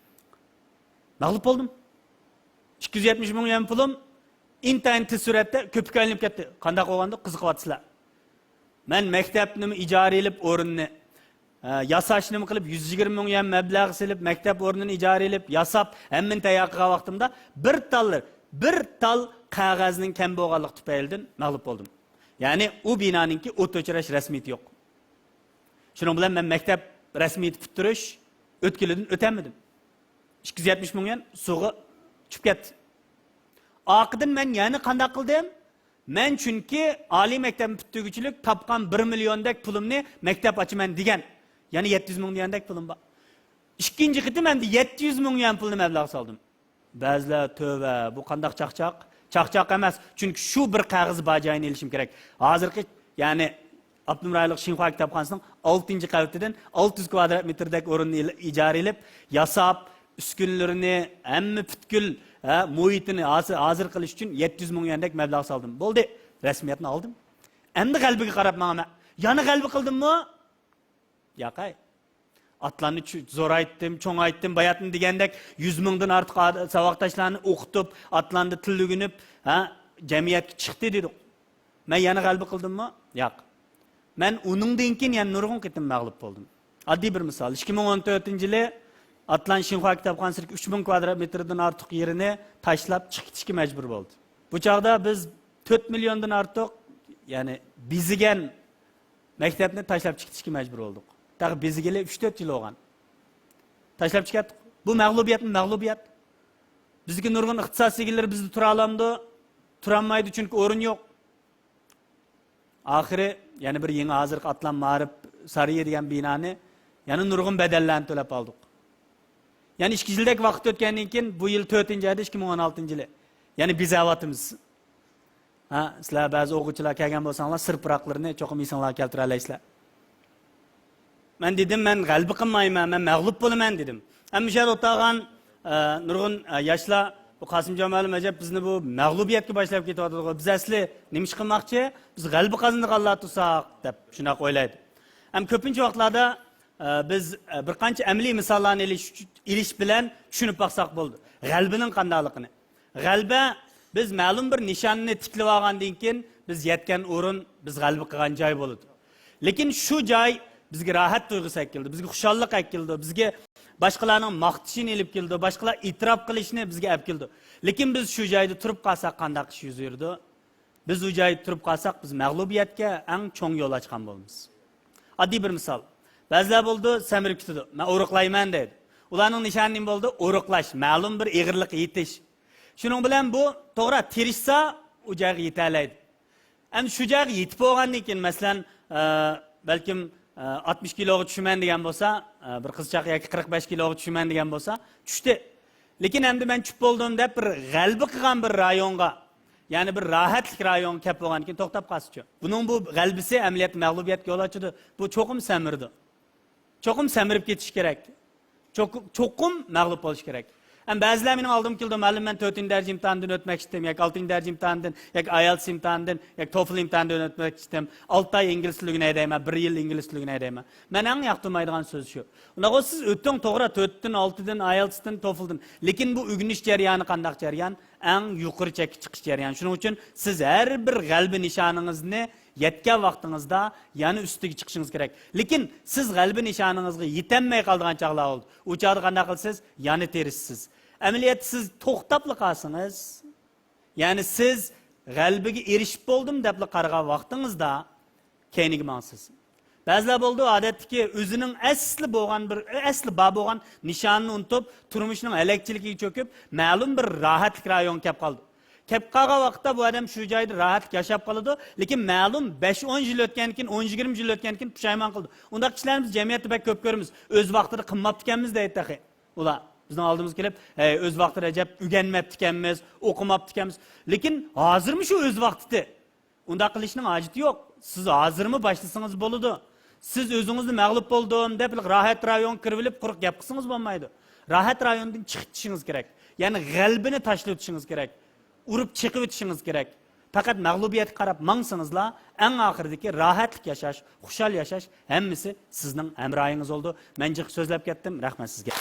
مەغلۇپ بولدۇم. ئىككى يۈز يەتمىش مىڭ يۈەن پۇلۇم ئىنتايىن تېز سۈرئەتتە كۆپۈككە ئايلىنىپ كەتتى. قانداق بولغاندۇ؟ قىزىقىۋاتىسىلەر. مەن مەكتەپنىمۇ ئىجارە ئېلىپ ئورنىنى، ئە، ياساشنىمۇ قىلىپ، يۈز يىگىرمە مىڭ يۈەن مەبلەغ سېلىپ، مەكتەپ ئورنىنى ئىجارە ئېلىپ، ياساپ، ھەممىنى تەييار قىلغان ۋاقتىمدا بىر تال، بىر تال قەغەزنىڭ كەم بولغانلىقى تۈپەيلىدىن مەغلۇپ بولدۇم. يەنى ئۇ بىنانىڭكى ئوت ئۆچۈرۈش رەسمىيىتى يوق. شۇنىڭ بىلەن مەن مەكتەپ رەسمىيىتى پۈتتۈرۈش ئۆتكىلىدىن ئۆتەلمىدىم. ئىككى يۈز يەتمىش مىڭ يۈەن سۇغا چۈشۈپ كەتتى. ئارقىدىن مەن يەنە قانداق قىلدىم؟ مەن چۈنكى ئالىي مەكتەپنى پۈتتۈرگۈچىلىك تاپقان بىر مىليوندەك پۇلۇمنى مەكتەپ ئاچىمەن دېگەن. يەنە يەتتە يۈز مىڭ يۈەندەك پۇلۇم بار. ئىككىنچى قېتىم ئەمدى يەتتە يۈز مىڭ يۈەن پۇلنى مەبلەغ سالدىم. بەزىلەر، تۆۋە، بۇ قانداق چاقچاق؟ چاقچاق ئەمەس، چۈنكى شۇ بىر قەغىزى بار جايىنى ئېلىشىم كېرەك. ھازىرقى، يەنى ئاپتونوم رايونلۇق شىنخۇا كىتابخانىسىنىڭ ئالتىنچى قەۋىتىدىن ئالتە يۈز كۋادرات مېتىردەك ئورۇننى ئىل-، ئىجارە ئېلىپ، ياساپ، ئۈسكۈنىلىرىنى، ھەممە پۈتكۈل، ھە، مۇھىتىنى ھازىر، ھازىر قىلىش ئۈچۈن يەتتە يۈز مىڭ يۈەندەك مەبلەغ سالدىم. بولدى، رەسمىيەتنى ئالدىم. ئەمدى غەلىبىگە قاراپ ماڭىمەن. يەنە غەلىبە قىلدىممۇ؟ ياقەي. ئاتلارنى چۈ-، زورايتتىم، چوڭايتتىم، باياتىن دېگەندەك يۈز مىڭدىن ئارتۇق ئاد-، ساۋاقداشلارنى ئوقۇتۇپ، ئاتلاردا تىل ئۆگىنىپ، ھە، جەمئىيەتكە چىقتى دېدۇق. مەن يەنە غەلىبە قىلدىممۇ؟ ياق. مەن ئۇنىڭدىن كېيىن يەنە نۇرغۇن قېتىم مەغلۇپ بولدۇم. ئاددىي بىر مىسال، ئىككى مىڭ ئون تۆتىنچى يىلى ئاتلان شىنخۇا كىتابخانىسىدىكى ئۈچ مىڭ كۋادرات مېتىردىن ئارتۇق يېرىنى تاشلاپ چىقىپ كېتىشكە مەجبۇر بولدى. بۇ چاغدا بىز تۆت مىليوندىن ئارتۇق، يەنى بېزىگەن مەكتەپنى تاشلاپ چىقىپ كېتىشكە مەجبۇر بولدۇق. تېخى بېزىگىلى ئۈچ تۆت يىل بولغان. تاشلاپ چىقىپ كەتتۇق. بۇ مەغلۇبىيەتمۇ مەغلۇبىيەت. بىزدىكى نۇرغۇن ئىختىساس ئىگىلىرى بىزدە تۇرالامدۇ؟ تۇرالمايدۇ، چۈنكى ئورۇن يوق. ئاخىرى يەنە بىر يېڭى ھازىرقى ئاتلان مائارىپ سارىيى دېگەن بىنانى يەنە نۇرغۇن بەدەللەرنى تۆلەپ ئالدۇق. يەنە ئىككى يىلدەك ۋاقىت ئۆتكەندىن كېيىن، بۇ يىل تۆتىنچى ئايدا، ئىككى مىڭ ئون ئالتىنچى يىلى، يەنە بېزەۋاتىمىز. ھە، سىلەر بەزى ئوقۇغۇچىلار كەلگەن بولساڭلار، سىر پۇراقلىرىنى چوقۇم ئېسىڭلارغا كەلتۈرەلەيسىلەر. مەن دېدىم، مەن غەلىبە قىلمايمەن، مەن مەغلۇپ بولىمەن دېدىم. ئەمما مۇشۇ يەردە ئولتۇرغان، ئە، نۇرغۇن، ئە، ياشلار، بۇ قاسىمجان مۇئەللىم ئەجەب بىزنى بۇ مەغلۇبىيەتكە باشلاپ كېتىۋاتىدىغۇ، بىز ئەسلى نېمە ئىش قىلماقچى؟ بىز غەلىبە قازىنىدىغانلار تۇرساق، دەپ شۇنداق ئويلايدۇ. ھەم كۆپىنچە ۋاقىتلاردا، ئە، بىز، ئە، بىر قانچە ئەمەلىي مىساللارنى ئېلىش، ئېلىش بىلەن چۈشىنىپ باقساق بولىدۇ. غەلىبىنىڭ قانداقلىقىنى. غەلىبە، بىز مەلۇم بىر نىشاننى تىكلىۋالغاندىن كېيىن، بىز يەتكەن ئورۇن، بىز غەلىبە قىلغان جاي بولىدۇ. لېكىن شۇ جاي بىزگە راھەت تۇيغۇسى ئەكېلىدۇ، بىزگە خۇشاللىق ئەكېلىدۇ، بىزگە باشقىلارنىڭ ماختىشىنى ئېلىپ كېلىدۇ، باشقىلار ئېتىراپ قىلىشىنى بىزگە ئەپ كېلىدۇ. لېكىن بىز شۇ جايدا تۇرۇپ قالساق، قانداق ئىش يۈز بېرىدۇ؟ بىز ئۇ جايدا تۇرۇپ قالساق، بىز مەغلۇبىيەتكە ئەڭ چوڭ يول ئاچقان بولىمىز. ئاددىي بىر مىسال. بەزىلەر بولىدۇ، سەمرىپ كېتىدۇ. مەن ئورۇقلايمەن دەيدۇ. ئۇلارنىڭ نىشانى نېمە بولىدۇ؟ ئورۇقلاش، مەلۇم بىر ئېغىرلىققا يېتىش. شۇنىڭ بىلەن بۇ، توغرا، تىرىشسا ئۇ جايغا يېتەلەيدۇ. ئەمدى شۇ جايغا يېتىپ بولغاندىن كېيىن، مەسىلەن، ئە، بەلكىم، ئە، ئاتمىش كىلوغا چۈشىمەن دېگەن بولسا، ئە، بىر قىزچاق ياكى قىرىق بەش كىلوغا چۈشىمەن دېگەن بولسا، چۈشتى. لېكىن ئەمدى مەن چۈشۈپ بولدۇم دەپ بىر غەلىبە قىلغان بىر رايونغا، يەنى بىر راھەتلىك رايونغا كەپ بولغاندىن كېيىن توختاپ قالسىچۇ؟ بۇنىڭ بۇ غەلىبىسى ئەمەلىيەتتە مەغلۇبىيەتكە يول ئاچىدۇ. بۇ چوقۇم سەمرىدۇ. چوقۇم سەمرىپ كېتىش كېرەك. چوقۇم، چوقۇم مەغلۇپ بولۇش كېرەك. ئەمما بەزىلەر مېنىڭ ئالدىمغا كېلىدۇ، مۇئەللىم، مەن تۆتىنچى دەرىجە ئىمتىھانىدىن ئۆتمەكچىدىم، ياكى ئالتىنچى دەرىجە ئىمتىھانىدىن، ياكى ئايېلتىس ئىمتىھانىدىن، ياكى توفل ئىمتىھانىدىن ئۆتمەكچىدىم. ئالتە ئاي ئىنگلىز تىلى ئۆگىنەي دەيمەن، بىر يىل ئىنگلىز تىلى ئۆگىنەي دەيمەن. مەن ئەڭ ياقتۇرمايدىغان سۆز شۇ. ئۇنداق بولسا سىز ئۆتۈڭ توغرا، تۆتتىن، ئالتىدىن، ئايېلتىستىن، توفلدىن. لېكىن بۇ ئۆگىنىش جەريانى قانداق جەريان؟ ئەڭ يۇقىرى چەككە چىقىش جەريانى. شۇنىڭ ئۈچۈن سىز ھەر بىر غەلىبە نىشانىڭىزنى يەتكەن ۋاقتىڭىزدا يەنە ئۈستىگە چىقىشىڭىز كېرەك. لېكىن سىز غەلىبە نىشانىڭىزغا يېتەلمەي قالىدىغان چاغلار بولىدۇ. ئۇ چاغدا قانداق قىلىسىز؟ يەنە تىرىشىسىز. ئەمەلىيەتتە سىز توختاپلا قالسىڭىز، يەنى سىز غەلىبىگە ئېرىشىپ بولدۇم دەپلا قارىغان ۋاقتىڭىزدا كەينىگە ماڭىسىز. بەزىلەر بولىدۇ، ئادەتتىكى ئۆزىنىڭ ئەسلى بولغان بىر، ئەسلى بار بولغان نىشانىنى ئۇنتۇپ، تۇرمۇشنىڭ ھەلەكچىلىكىگە چۆكۈپ، مەلۇم بىر راھەتلىك رايونغا كەپ قالىدۇ. كەپ قالغان ۋاقىتتا بۇ ئادەم شۇ جايدا راھەتلىك ياشاپ قالىدۇ، لېكىن مەلۇم بەش ئون يىل ئۆتكەندىن كېيىن، ئون يىگىرمە يىل ئۆتكەندىن كېيىن پۇشايمان قىلىدۇ. ئۇنداق كىشىلەرنى بىز جەمئىيەتتە بەك كۆپ كۆرىمىز. ئۆز ۋاقتىدا قىلماپتىكەنمىز دەيدۇ تېخى. ئۇلار بىزنىڭ ئالدىمىزغا كېلىپ، ھەي، ئۆز ۋاقتىدا ئەجەب ئۆگەنمەپتىكەنمىز، ئوقۇماپتىكەنمىز. لېكىن ھازىرمۇ شۇ ئۆز ۋاقتىدە. ئۇنداق قىلىشنىڭ ھاجىتى يوق. سىز ھازىرمۇ باشلىسىڭىز بولىدۇ. سىز ئۆزىڭىزنى مەغلۇپ بولدۇم دەپ راھەت رايونغا كىرىۋېلىپ قۇرۇق گەپ قىلسىڭىز بولمايدۇ. راھەت رايونىدىن چىقىشىڭىز كېرەك. يەنى غەلىبىنى تاشلىۋېتىشىڭىز كېرەك. ئۇرۇپ چېقىۋېتىشىڭىز كېرەك. پەقەت مەغلۇبىيەتكە قاراپ ماڭسىڭىزلا، ئەڭ ئاخىرىدىكى راھەتلىك ياشاش، خۇشال ياشاش ھەممىسى سىزنىڭ ھەمراھىڭىز بولىدۇ. مەن جىق سۆزلەپ كەتتىم. رەھمەت سىزگە.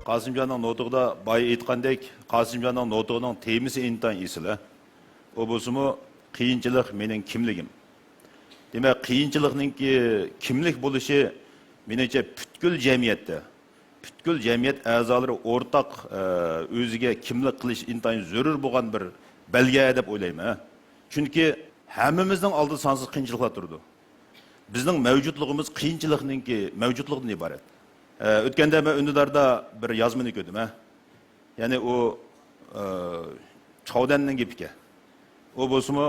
قاسىمجاننىڭ نۇتۇقىدا بايا ئېيتقاندەك، قاسىمجاننىڭ نۇتۇقىنىڭ تېمىسى ئىنتايىن ئېسىل، ھە. ئۇ بولسىمۇ، قىيىنچىلىق مېنىڭ كىملىكىم. دېمەك، قىيىنچىلىقنىڭكى كىملىك بولۇشى، مېنىڭچە، پۈتكۈل جەمئىيەتتە، پۈتكۈل جەمئىيەت ئەزالىرى ئورتاق، ئە، ئۆزىگە كىملىك قىلىش ئىنتايىن زۆرۈر بولغان بىر بەلگە دەپ ئويلايمەن. چۈنكى ھەممىمىزنىڭ ئالدىدا سانسىز قىيىنچىلىقلار تۇرىدۇ. بىزنىڭ مەۋجۇتلۇقىمىز قىيىنچىلىقنىڭكى مەۋجۇتلۇقىدىن ئىبارەت. ئە، ئۆتكەندە مەن ئۈندىداردا بىر يازمىنى كۆردۈم، ھە. يەنى ئۇ، ئە، چاۋدەننىڭ گېپىكەن. ئۇ بولسىمۇ،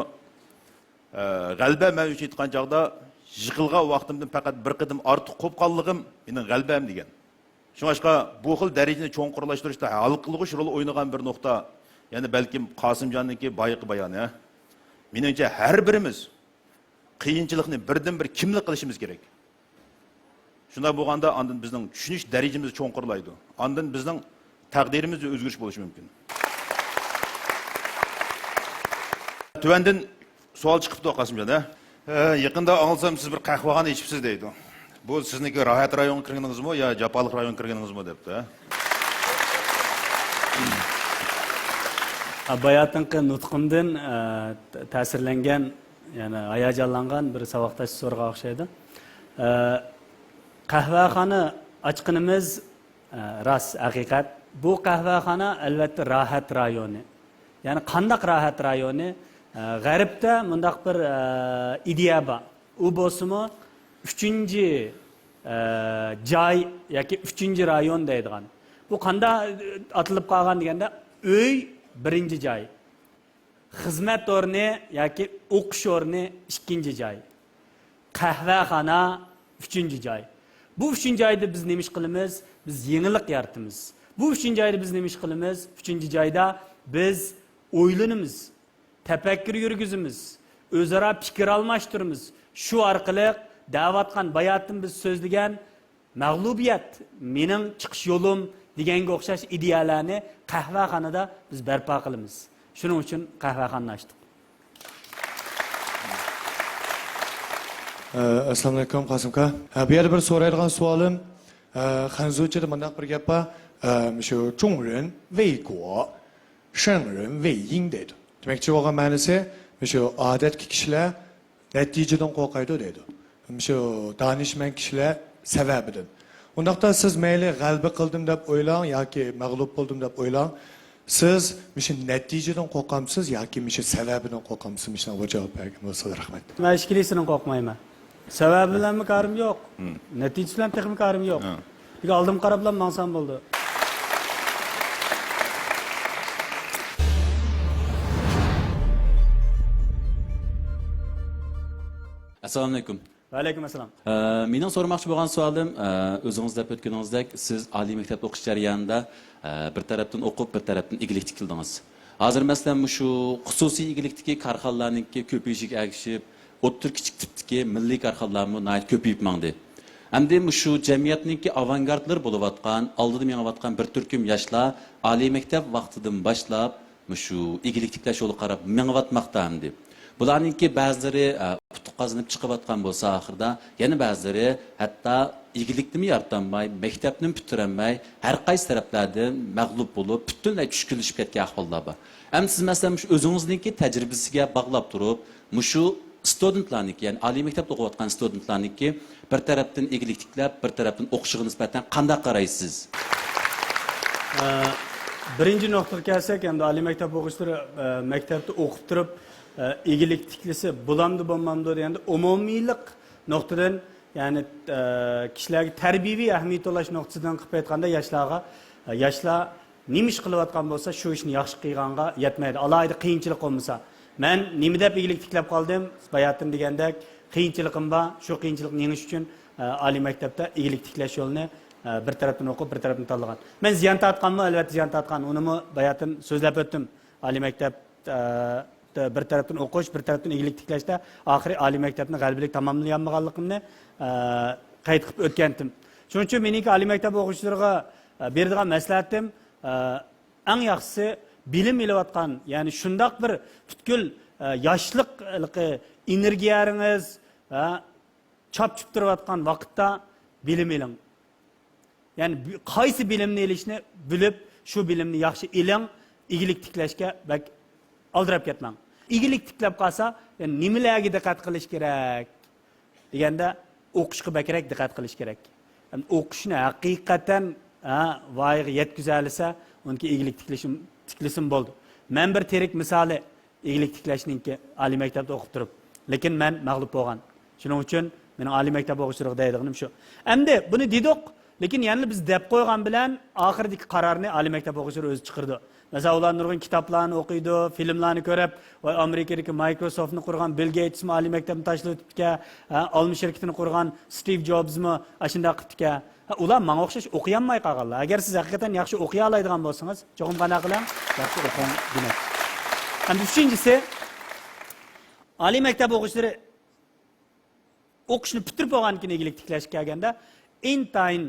ئە، غەلىبە مەن ئۈچۈن ئېيتقان چاغدا، يىقىلغان ۋاقتىمدىن پەقەت بىر قېتىم ئارتۇق قوپقانلىقىم مېنىڭ غەلىبەم دېگەن. شۇڭلاشقا بۇ خىل دەرىجىنى چوڭقۇرلاشتۇرۇشتا ھەل قىلغۇچ رول ئوينىغان بىر نۇقتا، يەنى بەلكىم قاسىمجاننىڭكى بايىقى بايانى. مېنىڭچە ھەر بىرىمىز قىيىنچىلىقنى بىردىنبىر كىملىك قىلىشىمىز كېرەك. شۇنداق بولغاندا ئاندىن بىزنىڭ چۈشىنىش دەرىجىمىز چوڭقۇرلايدۇ. ئاندىن بىزنىڭ تەقدىرىمىزدە ئۆزگىرىش بولۇشى مۇمكىن. تۆۋەندىن سوئال چىقىپتۇ، قاسىمجان، ھە؟ ھە، يېقىندا ئاڭلىسام، سىز بىر قەھۋەخانا ئېچىپسىز دەيدۇ. بۇ سىزنىڭكى راھەت رايونغا كىرگىنىڭىزمۇ يا جاپالىق رايونغا كىرگىنىڭىزمۇ دەپتۇ، ھە؟ باياتىنقى نۇتقۇمدىن، ئە، تەسىرلەنگەن، يەنى ھاياجانلانغان بىر ساۋاقداش سورىغان ئوخشايدۇ. ئە، قەھۋەخانا ئاچقىنىمىز، ئە، راست، ھەقىقەت. بۇ قەھۋەخانا، ئەلۋەتتە، راھەت رايونى. يەنى قانداق راھەت رايونى؟ ئە، غەربتە مۇنداق بىر، ئە، ئىدىيە بار. ئۇ بولسىمۇ ئۈچىنچى، ئە، جاي ياكى ئۈچىنچى رايون دەيدىغان. بۇ قانداق ئاتىلىپ قالغان دېگەندە، ئۆي بىرىنچى جاي، خىزمەت ئورنى ياكى ئوقۇش ئورنى ئىككىنچى جاي، قەھۋەخانا ئۈچىنچى جاي. بۇ ئۈچىنچى جايدا بىز نېمە ئىش قىلىمىز؟ بىز يېڭىلىق يارىتىمىز. بۇ ئۈچىنچى جايدا بىز نېمە ئىش قىلىمىز؟ ئۈچىنچى جايدا بىز ئويلىنىمىز، تەپەككۇر يۈرگۈزىمىز، ئۆزئارا پىكىر ئالماشتۇرىمىز. شۇ ئارقىلىق دەۋاتقان باياتىن بىز سۆزلىگەن مەغلۇبىيەت مېنىڭ چىقىش يولۇم دېگەنگە ئوخشاش ئىدىيەلەرنى قەھۋەخانىدا بىز بەرپا قىلىمىز. شۇنىڭ ئۈچۈن قەھۋەخانىنى ئاچتۇق. ئە، ئەسسالامۇئەلەيكۇم، قاسىم ئاكا. ئە، بۇ يەردە بىر سورايدىغان سوئالىم، ئە، خەنزۇچىدا مۇنداق بىر گەپ بار. ئە، مۇشۇ 中人为果،圣人为因 دەيدۇ. دېمەكچى بولغان مەنىسى، مۇشۇ ئادەتتىكى كىشىلەر نەتىجىدىن قورقايدۇ دەيدۇ. مۇشۇ دانىشمەن كىشىلەر سەۋەبىدىن. ئۇنداقتا سىز مەيلى غەلىبە قىلدىم دەپ ئويلاڭ ياكى مەغلۇپ بولدۇم دەپ ئويلاڭ، سىز مۇشۇ نەتىجىدىن قورقامسىز ياكى مۇشۇ سەۋەبىدىن قورقامسىز؟ مۇشۇنىڭغا بىر جاۋاب بەرگەن بولسىڭىز رەھمەت. مەن ئىككىلىسىدىن قورقمايمەن. سەۋەبى بىلەنمۇ كارىم يوق. مم. نەتىجىسى بىلەن تېخىمۇ كارىم يوق. ھە. لېكىن ئالدىمغا قاراپلا ماڭسام بولدى. ئەسسالامۇئەلەيكۇم. ۋەئەلەيكۇم ئەسسالام. ئە، مېنىڭ سورىماقچى بولغان سوئالىم، ئە، ئۆزىڭىز دەپ ئۆتكىنىڭىزدەك، سىز ئالىي مەكتەپتە ئوقۇش جەريانىدا، ئە، بىر تەرەپتىن ئوقۇپ، بىر تەرەپتىن ئىگىلىك تىكلىدىڭىز. ھازىر، مەسىلەن، مۇشۇ خۇسۇسىي ئىگىلىكتىكى كارخانىلارنىڭكى كۆپىيىشىگە ئەگىشىپ، ئوتتۇرا، كىچىك تىپتىكى مىللىي كارخانىلارمۇ ناھايىتى كۆپىيىپ ماڭدى. ئەمدى مۇشۇ جەمئىيەتنىڭكى ئاۋانگارتلىرى بولۇۋاتقان، ئالدىدا مېڭىۋاتقان بىر تۈركۈم ياشلار ئالىي مەكتەپ ۋاقتىدىن باشلاپ، مۇشۇ ئىگىلىك تىكلەش يولىغا قاراپ مېڭىۋاتماقتا ئەمدى. بۇلارنىڭكى بەزىلىرى، ئە، ئۇتۇق قازىنىپ چىقىۋاتقان بولسا ئاخىرىدا، يەنە بەزىلىرى ھەتتا ئىگىلىكنىمۇ يارىتالماي، مەكتەپنىمۇ پۈتتۈرەلمەي، ھەر قايسى تەرەپلەردىن مەغلۇپ بولۇپ، پۈتۈنلەي چۈشكۈنلىشىپ كەتكەن ئەھۋاللار بار. ئەمدى سىز، مەسىلەن، مۇشۇ ئۆزىڭىزنىڭكى تەجرىبىسىگە باغلاپ تۇرۇپ، مۇشۇ ستۇدېنتلارنىڭكى، يەنى ئالىي مەكتەپتە ئوقۇۋاتقان ستۇدېنتلارنىڭكى بىر تەرەپتىن ئىگىلىك تىكلەپ، بىر تەرەپتىن ئوقۇشىغا نىسبەتەن قانداق قارايسىز؟ ئە، بىرىنچى نۇقتىغا كەلسەك، ئەمدى ئالىي مەكتەپ ئوقۇغۇچىلىرى، ئە، مەكتەپتە ئوقۇپ تۇرۇپ، ئە، ئىگىلىك تىكلىسە بولامدۇ، بولمامدۇ دېگەندە، ئومۇمىيلىق نۇقتىدىن، يەنى، ئە، كىشىلەرگە تەربىيەۋى ئەھمىيەت تولۇش نۇقتىسىدىن قىلىپ ئېيتقاندا، ياشلارغا، ئە، ياشلار نېمە ئىش قىلىۋاتقان بولسا، شۇ ئىشنى ياخشى قىلغانغا يەتمەيدۇ. ئالاھىدە قىيىنچىلىق بولمىسا. مەن نېمە دەپ ئىگىلىك تىكلەپ قالدىم؟ باياتىن دېگەندەك، قىيىنچىلىقىم بار. شۇ قىيىنچىلىقنى يېڭىش ئۈچۈن، ئە، ئالىي مەكتەپتە ئىگىلىك تىكلەش يولىنى ئە، بىر تەرەپتىن ئوقۇپ، بىر تەرەپتىن تاللىغان. مەن زىيان تارتقانمۇ؟ ئەلۋەتتە زىيان تارتقان. ئۇنىمۇ باياتىن سۆزلەپ ئۆتتۈم. ئالىي مەكتەپ، ئە، بىر تەرەپتىن ئوقۇش، بىر تەرەپتىن ئىگىلىك تىكلەشتە ئاخىرى ئالىي مەكتەپنى غەلىبىلىك تاماملىيالمىغانلىقىمنى، ئە، قەيت قىلىپ ئۆتكەنتىم. شۇنىڭ ئۈچۈن مېنىڭكى ئالىي مەكتەپ ئوقۇغۇچىلىرىغا، ئە، بېرىدىغان مەسلىھەتىم، ئە، ئەڭ ياخشىسى بىلىم ئېلىۋاتقان، يەنى شۇنداق بىر پۈتكۈل، ئە، ياشلىق، ھېلىقى ئېنېرگىيەڭىز، ھە، چاپ چۈپ تۇرۇۋاتقان ۋاقىتتا بىلىم ئېلىڭ. يەنى بۇ-، قايسى بىلىمنى ئېلىشنى بىلىپ، شۇ بىلىمنى ياخشى ئېلىڭ، ئىگىلىك تىكلەشكە بەك ئالدىراپ كەتمەڭ. ئىگىلىك تىكلەپ قالسا، يەنى نېمىلەرگە دىققەت قىلىش كېرەك دېگەندە، ئوقۇشقا بەكرەك دىققەت قىلىش كېرەك. يەنى ئوقۇشنى ھەقىقەتەن، ھە، ۋايىغا يەتكۈزەلىسە، ئۇنىڭكى ئىگىلىك تىكلىشىم-، تىكلىسىمۇ بولىدۇ. مەن بىر تىرىك مىسالى. ئىگىلىك تىكلەشنىڭكى ئالىي مەكتەپتە ئوقۇپ تۇرۇپ. لېكىن مەن مەغلۇپ بولغان. شۇنىڭ ئۈچۈن مېنىڭ ئالىي مەكتەپ ئوقۇغۇچىلىرىغا دەيدىغىنىم شۇ. ئەمدى بۇنى دېدۇق، لېكىن يەنىلا بىز دەپ قويغان بىلەن ئاخىرىدىكى قارارنى ئالىي مەكتەپ ئوقۇغۇچىلىرى ئۆزى چىقىرىدۇ. مەسىلەن، ئۇلار نۇرغۇن كىتابلارنى ئوقۇيدۇ، فىلىملارنى كۆرۈپ، ۋاي، ئامېرىكىدىكى مايكروسوفتنى قۇرغان بىل گېيتسمۇ ئالىي مەكتەپنى تاشلىۋېتىپتىكەن، ھە، ئالما شىركىتىنى قۇرغان ستىۋ جوبسمۇ ئاشۇنداق قىپتىكەن. ھە، ئۇلار ماڭا ئوخشاش ئوقۇيالماي قالغانلار. ئەگەر سىز ھەقىقەتەن ياخشى ئوقۇيالايدىغان بولسىڭىز، چوقۇم قانداق قىلىڭ؟ ياخشى ئوقۇڭ، دېمەك. ئەمدى ئۈچىنچىسى، ئالىي مەكتەپ ئوقۇغۇچىلىرى ئوقۇشنى پۈتتۈرۈپ بولغاندىن كېيىن ئىگىلىك تىكلەشكە كەلگەندە، ئىنتايىن،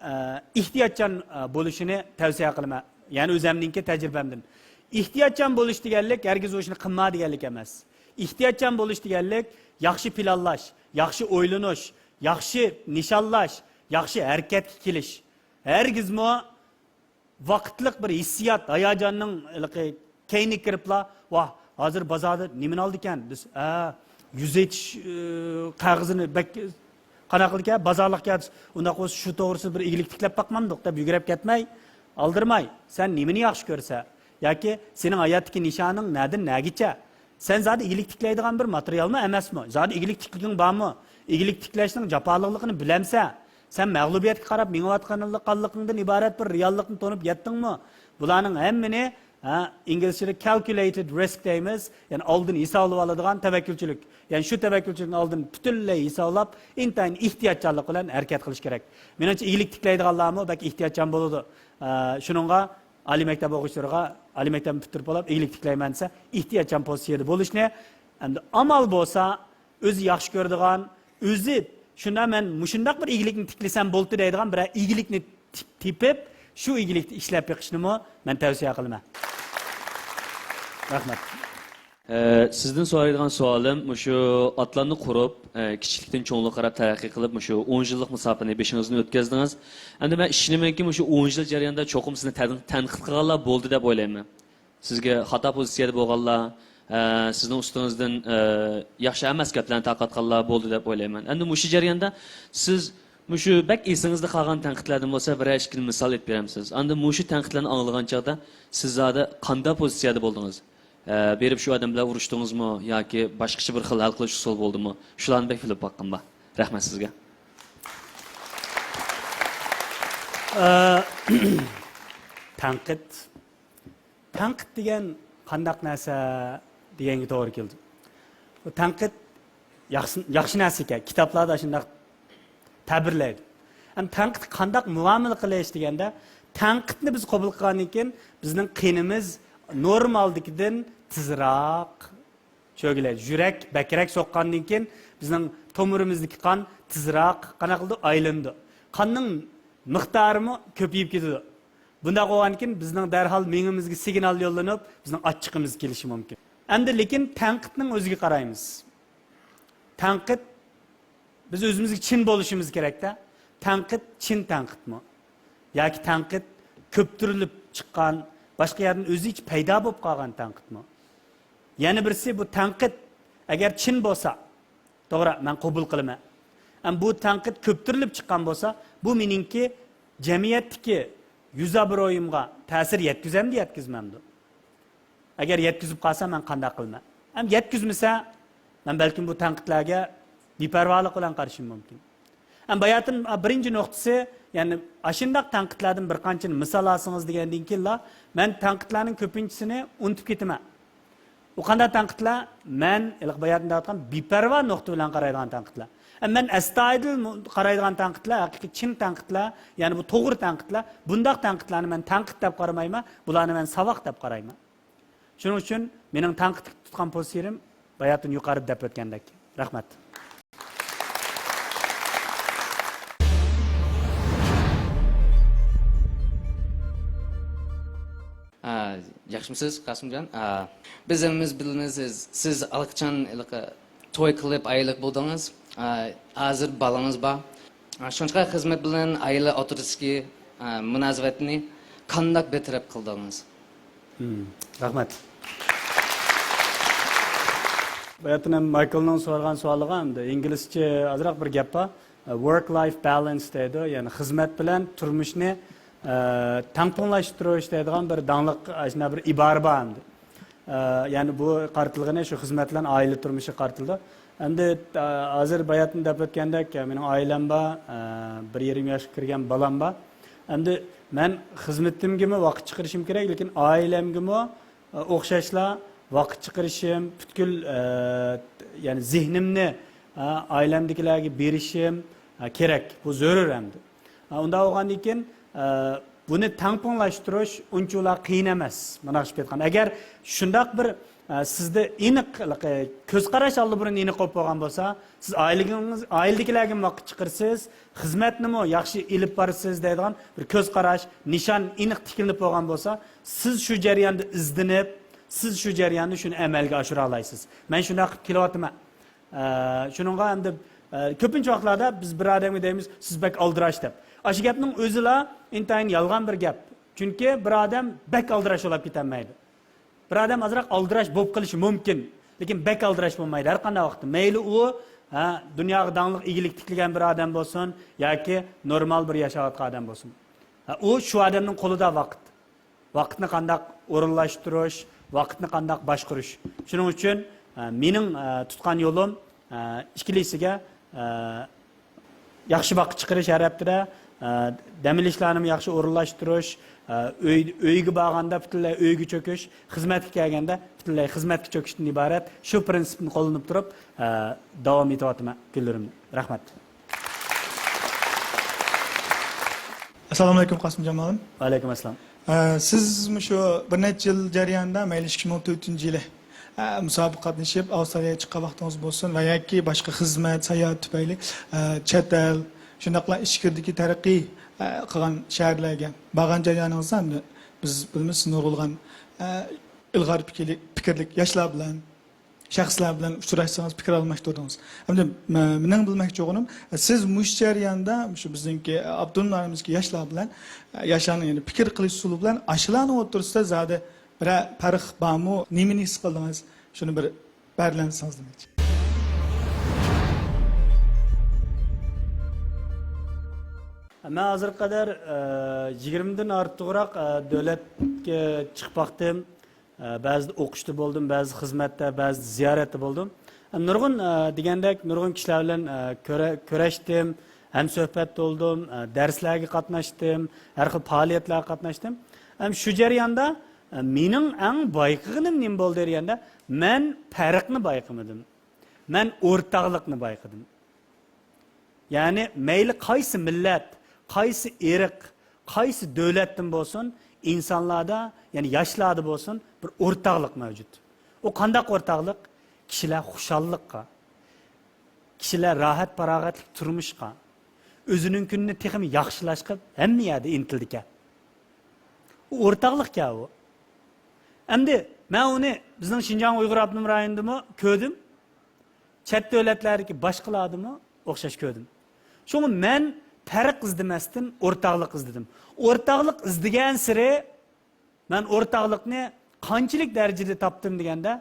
ئە، ئېھتىياتچان، ئە، بولۇشىنى تەۋسىيە قىلىمەن. يەنى ئۆزەمنىڭكى تەجرىبەمدىن. ئېھتىياتچان بولۇش دېگەنلىك ھەرگىز ئۇ ئىشنى قىلما دېگەنلىك ئەمەس. ئېھتىياتچان بولۇش دېگەنلىك ياخشى پىلانلاش، ياخشى ئويلىنىش، ياخشى نىشانلاش، ياخشى ھەرىكەتكە كېلىش. ھەرگىزمۇ ۋاقىتلىق بىر ھېسسىيات، ھاياجاننىڭ ھېلىقى كەينىگە كىرىپلا، ۋاھ، ھازىر بازاردا نېمىنى ئالىدىكەن دېسە، ھە، يۈز ئېيتىش، ئى، قەغىزىنى بەك قانداق قىلىدىكەن، بازارلىقكەن دېسە، ئۇنداق بولسا شۇ توغرىسىدا بىر ئىگىلىك تىكلەپ باقمامدۇق دەپ يۈگۈرۈپ كەتمەي، ئالدىرىماي، سەن نېمىنى ياخشى كۆرىسەن؟ ياكى سېنىڭ ھاياتتىكى نىشانىڭ نەدىن نەگىچە؟ سەن زادى ئىگىلىك تىكلەيدىغان بىر ماتېرىيالمۇ ئەمەسمۇ؟ زادى ئىگىلىك تىكلىگۈڭ بارمۇ؟ ئىگىلىك تىكلەشنىڭ جاپالىقلىقىنى بىلەمسەن؟ سەن مەغلۇبىيەتكە قاراپ مېڭىۋاتقانلىقىڭدىن ئىبارەت بىر رېئاللىقنى تونۇپ يەتتىڭمۇ؟ بۇلارنىڭ ھەممىنى، ھە، ئىنگلىزچىدە كالكۇلەيتېد رىسك دەيمىز، يەنى ئالدىن ھېسابلىۋالىدىغان تەۋەككۈلچىلىك. يەنى شۇ تەۋەككۈلچىلىكنى ئالدىن پۈتۈنلەي ھېسابلاپ، ئىنتايىن ئېھتىياتچانلىق بىلەن ھەرىكەت قىلىش كېرەك. مېنىڭچە، ئىگىلىك تىكلەيدىغانلارمۇ بەك ئېھتىياتچان بولىدۇ. ئە، شۇنىڭغا ئالىي مەكتەپ ئوقۇغۇچىلىرىغا، ئالىي مەكتەپنى پۈتتۈرۈپ بولۇپ، ئىگىلىك تىكلەيمەن دېسە، ئېھتىياتچان پوزىتسىيەدە بولۇشنى، ئەمدى ئامال بولسا، ئۆزى ياخشى كۆرىدىغان، ئۆزى شۇنداق، مەن مۇشۇنداق بىر ئىگىلىكنى تىكلىسەم بولدى دەيدىغان بىرەر ئىگىلىكنى تىپ-، تېپىپ، شۇ ئىگىلىكتە ئىشلەپ بېقىشنىمۇ مەن تەۋسىيە قىلىمەن. رەھمەت. ئە، سىزدىن سورايدىغان سوئالىم، مۇشۇ ئاتلاننى قۇرۇپ، ئە، كىچىكلىكتىن چوڭلۇققا قاراپ تەرەققىي قىلىپ، مۇشۇ ئون يىللىق مۇساپىنى بېشىڭىزدىن ئۆتكەزدىڭىز. ئەمدى مەن ئىشىنىمەنكى، مۇشۇ ئون يىل جەريانىدا چوقۇم سىزنى تەن-، تەنقىد قىلغانلار بولدى دەپ ئويلايمەن. سىزگە خاتا پوزىتسىيەدە بولغانلار، ئە، سىزنىڭ ئۈستىڭىزدىن، ئە، ياخشى ئەمەس گەپلەرنى تارقاتقانلار بولدى دەپ ئويلايمەن. ئەمدى مۇشۇ جەرياندا سىز مۇشۇ بەك ئېسىڭىزدە قالغان تەنقىدلەردىن بولسا بىرەر ئىككىنى مىسال ئېلىپ بېرەمسىز؟ ئاندىن مۇشۇ تەنقىدلەرنى ئاڭلىغان چاغدا سىز زادى قانداق پوزىتسىيەدە بولدىڭىز؟ ئە، بېرىپ شۇ ئادەم بىلەن ئۇرۇشتىڭىزمۇ ياكى باشقىچە بىر خىل ھەل قىلىش ئۇسۇلى بولدىمۇ؟ شۇلارنى بەك بىلىپ باققىنىم بار. رەھمەت سىزگە. ئە، تەنقىد. تەنقىد دېگەن قانداق نەرسە دېگەنگە توغرا كېلىدۇ. بۇ تەنقىد ياخشى، ياخشى نەرسە ئىكەن. كىتابلاردا شۇنداق تەبىرلەيدۇ. ئەمما تەنقىدكە قانداق مۇئامىلە قىلىش دېگەندە، تەنقىدنى بىز قوبۇل قىلغاندىن كېيىن بىزنىڭ قېنىمىز نورمالدىكىدىن تېزراق شۆگىلەيدۇ. يۈرەك بەكرەك سوققاندىن كېيىن بىزنىڭ تومۇرىمىزدىكى قان تېزراق قانداق قىلىدۇ؟ ئايلىنىدۇ. قاننىڭ مىقدارىمۇ كۆپىيىپ كېتىدۇ. بۇنداق بولغاندىن كېيىن بىزنىڭ دەرھال مېڭىمىزگە سىگنال يوللىنىپ، بىزنىڭ ئاچچىقىمىز كېلىشى مۇمكىن. ئەمدى لېكىن تەنقىدنىڭ ئۆزىگە قارايمىز. تەنقىد، بىز ئۆزىمىزگە چىن بولۇشىمىز كېرەكتە. تەنقىد چىن تەنقىدمۇ؟ ياكى تەنقىد كۆپتۈرۈلۈپ چىققان، باشقا يەردىن ئۆزىچە پەيدا بولۇپ قالغان تەنقىدمۇ؟ يەنە بىرسى، بۇ تەنقىد ئەگەر چىن بولسا، توغرا، مەن قوبۇل قىلىمەن. ئەمما بۇ تەنقىد كۆپتۈرۈلۈپ چىققان بولسا، بۇ مېنىڭكى جەمئىيەتتىكى يۈز ئابرۇيۇمغا تەسىر يەتكۈزەمدۇ، يەتكۈزمەمدۇ؟ ئەگەر يەتكۈزۈپ قالسا، مەن قانداق قىلىمەن؟ ھەم يەتكۈزمىسە، مەن بەلكىم بۇ تەنقىدلەرگە بىپەرۋالىق بىلەن قارىشىم مۇمكىن. ھەم باياتىن بىرىنچى نۇقتىسى، يەنى ئاشۇنداق تەنقىدلەردىن بىر قانچىنى مىسال ئالسىڭىز دېگەندىن كېيىنلا، مەن تەنقىدلەرنىڭ كۆپىنچىسىنى ئۇنتۇپ كېتىمەن. بۇ قانداق تەنقىدلەر؟ مەن ھېلىقى باياتىن دەۋاتقان بىپەرۋا نۇقتا بىلەن قارايدىغان تەنقىدلەر. ئە، مەن ئەستايىدىل مۇ-، قارايدىغان تەنقىدلەر، ھەقىقىي چىن تەنقىدلەر، يەنى بۇ توغرا تەنقىدلەر. بۇنداق تەنقىدلەرنى مەن تەنقىد دەپ قارىمايمەن، بۇلارنى مەن ساۋاق دەپ قارايمەن. شۇنىڭ ئۈچۈن مېنىڭ تەنقىدكە تۇتقان پوزىتسىيەم باياتىن يۇقىرىدا دەپ ئۆتكەندەك. رەھمەت. ئا، ياخشىمۇسىز، قاسىمجان؟ ئا، بىز ھەممىمىز بىلىمىز، سىز، سىز ئاللىقاچان ھېلىقى توي قىلىپ، ئائىلىلىك بولدىڭىز. ئا، ھازىر بالىڭىز بار. ئا، شۇنچىلىك خىزمەت بىلەن ئائىلە ئوتتۇرىسىدىكى، ئا، مۇناسىۋەتنى قانداق بىر تەرەپ قىلدىڭىز؟ مم، رەھمەت. باياتىن ھەم مايكلنىڭ سورىغان سوئالىغا ئەمدى ئىنگلىزچە ئازراق بىر گەپ بار. Work life balance دەيدۇ، يەنى خىزمەت بىلەن تۇرمۇشنى، ئە، تەڭپۇڭلاشتۇرۇش دەيدىغان بىر داڭلىق، ئاشۇنداق بىر ئىبارە بار ئەمدى. ئە، يەنى بۇ قارىتىلغىنى شۇ خىزمەت بىلەن ئائىلە تۇرمۇشىغا قارىتىلىدۇ. ئەمدى، ئە، ھازىر باياتىن دەپ ئۆتكەندەك، مېنىڭ ئائىلەم بار، ئە، بىر يېرىم ياشقا كىرگەن بالام بار. ئەمدى مەن خىزمىتىمگىمۇ ۋاقىت چىقىرىشىم كېرەك، لېكىن ئائىلەمگىمۇ ئوخشاشلا ۋاقىت چىقىرىشىم، پۈتكۈل، ئە، يەنى زېھنىمنى، ئە، ئائىلەمدىكىلەرگە بېرىشىم، ئە، كېرەك. بۇ زۆرۈر ئەمدى. ئە، ئۇنداق بولغاندىن كېيىن، ئە، بۇنى تەڭپۇڭلاشتۇرۇش ئۇنچىۋالا قىيىن ئەمەس. مانا شۇ پېتقان. ئەگەر شۇنداق بىر، ئە، سىزدە ئېنىق، ئە، كۆز قاراش ئاللىبۇرۇن ئېنىق بولۇپ بولغان بولسا، سىز ئائىلىڭىز، ئائىلىدىكىلەرگىمۇ ۋاقىت چىقىرىسىز، خىزمەتنىمۇ ياخشى ئېلىپ بارىسىز دەيدىغان بىر كۆز قاراش، نىشان ئېنىق تىكلىنىپ بولغان بولسا، سىز شۇ جەرياندا ئىزدىنىپ، سىز شۇ جەرياندا شۇنى ئەمەلگە ئاشۇرالايسىز. مەن شۇنداق قىلىپ كېلىۋاتىمەن. ئە، شۇنىڭغا ئەمدى، ئە، كۆپىنچە ۋاقىتلاردا بىز بىر ئادەمگە دەيمىز، «سىز بەك ئالدىراش» دەپ. ئاشۇ گەپنىڭ ئۆزىلا ئىنتايىن يالغان بىر گەپ. چۈنكى بىر ئادەم بەك ئالدىراش بولاپ كېتەلمەيدۇ. بىر ئادەم ئازراق ئالدىراش بولۇپ قېلىشى مۇمكىن، لېكىن بەك ئالدىراش بولمايدۇ ھەر قانداق ۋاقىتتا. مەيلى ئۇ، ھە، دۇنياغا داڭلىق ئىگىلىك تىكلىگەن بىر ئادەم بولسۇن ياكى نورمال بىر ياشاۋاتقان ئادەم بولسۇن. ھە، ئۇ شۇ ئادەمنىڭ قولىدا ۋاقىت. ۋاقىتنى قانداق ئورۇنلاشتۇرۇش، ۋاقىتنى قانداق باشقۇرۇش. شۇنىڭ ئۈچۈن، ھە، مېنىڭ، ھە، تۇتقان يولۇم، ھە، ئىككىلىسىگە، ھە، ياخشى ۋاقىت چىقىرىش ھەر ھەپتىدە، ئە، دەم ئېلىشلارنىمۇ ياخشى ئورۇنلاشتۇرۇش، ئە، ئۆي، ئۆيگە بارغاندا پۈتۈنلەي ئۆيگە چۆكۈش، خىزمەتكە كەلگەندە پۈتۈنلەي خىزمەتكە چۆكۈشتىن ئىبارەت شۇ پىرىنسىپنى قوللىنىپ تۇرۇپ، ئە، داۋام ئېتىۋاتىمەن كۈنلىرىمنى. رەھمەت. ئەسسالامۇئەلەيكۇم، قاسىمجان مۇئەللىم. ۋەئەلەيكۇم ئەسسالام. ئە، سىز مۇشۇ بىر نەچچە يىل جەريانىدا، مەيلى ئىككى مىڭ تۆتىنچى يىلى ئە، مۇسابىقىگە قاتنىشىپ، ئاۋسترالىيەگە چىققان ۋاقتىڭىز بولسۇن ۋە ياكى باشقا خىزمەت، ساياھەت تۈپەيلى، ئە، چەت ئەل، شۇنداقلا ئىچكىرىدىكى تەرەققىي، ئە، قىلغان شەھەرلەرگە بارغان جەريانىڭىزدا، ئەمدى بىز بىلىمىز، سىز نۇرغۇنلىغان، ئە، ئىلغار پىكىرلىك، پىكىرلىك ياشلار بىلەن، شەخسلەر بىلەن ئۇچراشسىڭىز، پىكىر ئالماشتۇردىڭىز. ئەمدى مە-، مېنىڭ بىلمەكچى بولغىنىم، سىز مۇشۇ جەرياندا، مۇشۇ بىزنىڭكى، ئە، ئاپتونوم رايونىمىزدىكى ياشلار بىلەن، ئە، ياشلارنىڭ، يەنى پىكىر قىلىش ئۇسۇلى بىلەن ئاشۇلارنىڭ ئوتتۇرىسىدا زادى بىرەر پەرق بارمۇ؟ نېمىنى ھېس قىلدىڭىز؟ شۇنى بىر بەلگىلەمسىڭىز دېمەكچى. مەن ھازىرغا قەدەر، ئە، يىگىرمىدىن ئارتۇقراق، ئە، دۆلەتكە چىقىپ باقتىم. ئە، بەزىدە ئوقۇشتا بولدۇم، بەزىدە خىزمەتتە، بەزىدە زىيارەتتە بولدۇم. ئە، نۇرغۇن، ئە، دېگەندەك، نۇرغۇن كىشىلەر بىلەن، ئە، كۆرە-، كۆرەشتىم، ھەمسۆھبەت بولدۇم، ئە، دەرسلەرگە قاتناشتىم، ھەر خىل پائالىيەتلەرگە قاتناشتىم. ھەم شۇ جەرياندا، ئە، مېنىڭ ئەڭ بايقىغىنىم نېمە بولدى دېگەندە، مەن پەرقنى بايقىمىدىم. مەن ئورتاقلىقنى بايقىدىم. يەنى مەيلى قايسى مىللەت، قايسى ئىرق، قايسى دۆلەتتىن بولسۇن، ئىنسانلاردا، يەنى ياشلاردا بولسۇن، بىر ئورتاقلىق مەۋجۇت. ئۇ قانداق ئورتاقلىق؟ كىشىلەر خۇشاللىققا، كىشىلەر راھەت-پاراغەتلىك تۇرمۇشقا، ئۆزىنىڭ كۈنىنى تېخىمۇ ياخشىلاشقا ھەممە يەردە ئىنتىلىدىكەن. ئۇ ئورتاقلىقكەن ئۇ. ئەمدى مەن ئۇنى بىزنىڭ شىنجاڭ ئۇيغۇر ئاپتونوم رايونىدىمۇ كۆردۈم. چەت دۆلەتلەردىكى باشقىلاردىمۇ ئوخشاش كۆردۈم. شۇڭا مەن پەرق ئىزدىمەستىن ئورتاقلىق ئىزدىدىم. ئورتاقلىق ئىزدىگەنسېرى مەن ئورتاقلىقنى قانچىلىك دەرىجىدە تاپتىم دېگەندە،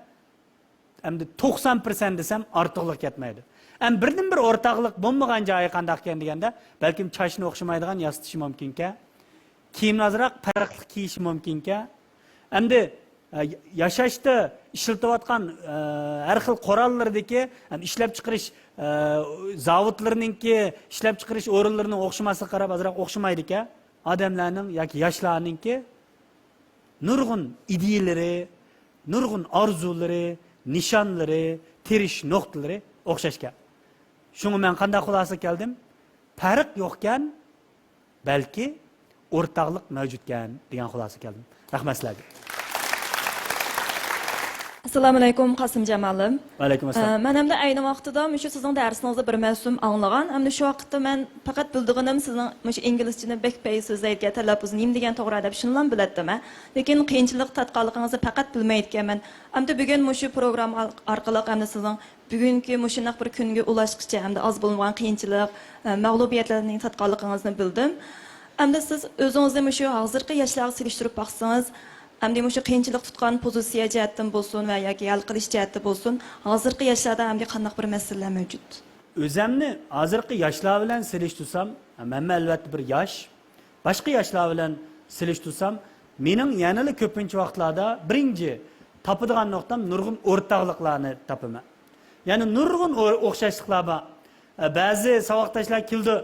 ئەمدى توقسان پىرسەنت دېسەم ئارتۇقلۇق كەتمەيدۇ. ئەم بىردىنبىر ئورتاقلىق بولمىغان جايى قانداقكەن دېگەندە، بەلكىم چاچنى ئوخشىمايدىغان ياسىتىشى مۇمكىنكەن. كىيىمنى ئازراق پەرقلىق كىيىشى مۇمكىنكەن. ئەمدى، ئە، ياشاشتا ئىشلىتىۋاتقان، ئە، ھەر خىل قوراللىرىدىكى، ئەم، ئىشلەپچىقىرىش، ئە، زاۋۇتلىرىنىڭكى، ئىشلەپچىقىرىش ئورۇنلىرىنىڭ ئوخشىماسلىقىغا قاراپ ئازراق ئوخشىمايدىكەن. ئادەملەرنىڭ ياكى ياشلارنىڭكى نۇرغۇن ئىدىيىلىرى، نۇرغۇن ئارزۇلىرى، نىشانلىرى، تىرىشىش نۇقتىلىرى ئوخشاشكەن. شۇڭا مەن قانداق خۇلاسىگە كەلدىم؟ پەرق يوقكەن، بەلكى ئورتاقلىق مەۋجۇتكەن دېگەن خۇلاسىگە كەلدىم. رەھمەت سىلەرگە. ئەسسالامۇئەلەيكۇم، قاسىمجان مۇئەللىم. ۋەئەلەيكۇم ئەسسالام. ئە، مەن ئەمدى ئەينى ۋاقتىدا مۇشۇ سىزنىڭ دەرسىڭىزنى بىر مەۋسۇم ئاڭلىغان. ئەمدى شۇ ۋاقىتتا مەن پەقەت بىلىدىغىنىم سىزنىڭ مۇشۇ ئىنگلىزچىنى بەك پەي سۆزلەيدىكەن، تەلەپپۇزى نېمە دېگەن توغرا دەپ شۇنىلا بىلەتتىم، ھە. لېكىن قىيىنچىلىق تارتقانلىقىڭىزنى پەقەت بىلمەيدىكەنمەن. ئەمدى بۈگۈن مۇشۇ پروگرامما ئارقىلىق ئەمدى سىزنىڭ بۈگۈنكى مۇشۇنداق بىر كۈنگە ئۇلاشقىچە ھەمدە ئاز بولمىغان قىيىنچىلىق، ئە، مەغلۇبىيەتلەرنى تارتقانلىقىڭىزنى بىلدىم. ئەمدى سىز ئۆزىڭىزنى مۇشۇ ھازىرقى ياشلارغا سېلىشتۇرۇپ باقسىڭىز، ئەمدى مۇشۇ قىيىنچىلىق تۇتقان پوزىتسىيە جەھەتتىن بولسۇن ۋە ياكى ھەل قىلىش جەھەتتە بولسۇن، ھازىرقى ياشلاردا ئەمدى قانداق بىر مەسىلىلەر مەۋجۇت؟ ئۆزەمنى ھازىرقى ياشلار بىلەن سېلىشتۇرسام، مەنمۇ ئەلۋەتتە بىر ياش. باشقا ياشلار بىلەن سېلىشتۇرسام، مېنىڭ يەنىلا كۆپىنچە ۋاقىتلاردا بىرىنچى تاپىدىغان نۇقتام نۇرغۇن ئورتاقلىقلارنى تاپىمەن. يەنى نۇرغۇن ئو-، ئوخشاشلىقلار بار. ئە، بەزى ساۋاقداشلار كېلىدۇ.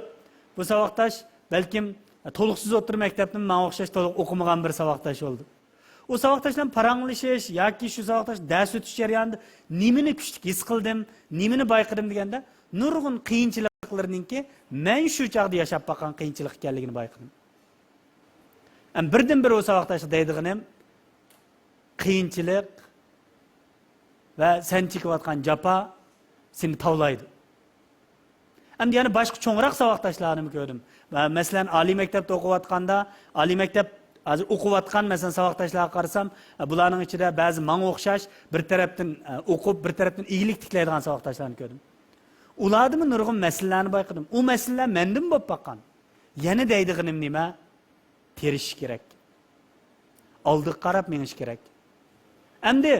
بۇ ساۋاقداش بەلكىم، ئە، تولۇقسىز ئوتتۇرا مەكتەپتىن ماڭا ئوخشاش تولۇق ئوقۇمىغان بىر ساۋاقداش بولىدۇ. ئۇ ساۋاقداش بىلەن پاراڭلىشىش ياكى شۇ ساۋاقداش دەرس ئۆتۈش جەريانىدا نېمىنى كۈچلۈك ھېس قىلدىم، نېمىنى بايقىدىم دېگەندە، نۇرغۇن قىيىنچىلىقلىرىنىڭكى مەن شۇ چاغدا ياشاپ باققان قىيىنچىلىق ئىكەنلىكىنى بايقىدىم. ئەمما بىردىنبىر ئۇ ساۋاقداشقا دەيدىغىنىم، قىيىنچىلىق ۋە سەن چېكىۋاتقان جاپا سېنى تاۋلايدۇ. ئەمدى يەنە باشقا چوڭراق ساۋاقداشلارنىمۇ كۆردۈم. ۋە مەسىلەن، ئالىي مەكتەپتە ئوقۇۋاتقاندا، ئالىي مەكتەپ ھازىر ئوقۇۋاتقان، مەسىلەن، ساۋاقداشلارغا قارىسام، بۇلارنىڭ ئىچىدە بەزى ماڭا ئوخشاش بىر تەرەپتىن ئوقۇپ، بىر تەرەپتىن ئىگىلىك تىكلەيدىغان ساۋاقداشلارنى كۆردۈم. ئۇلاردىمۇ نۇرغۇن مەسىلىلەرنى بايقىدىم. ئۇ مەسىلىلەر مەندىمۇ بولۇپ باققان. يەنە دەيدىغىنىم نېمە؟ تىرىشىش كېرەك. ئالدىغا قاراپ مېڭىش كېرەك. ئەمدى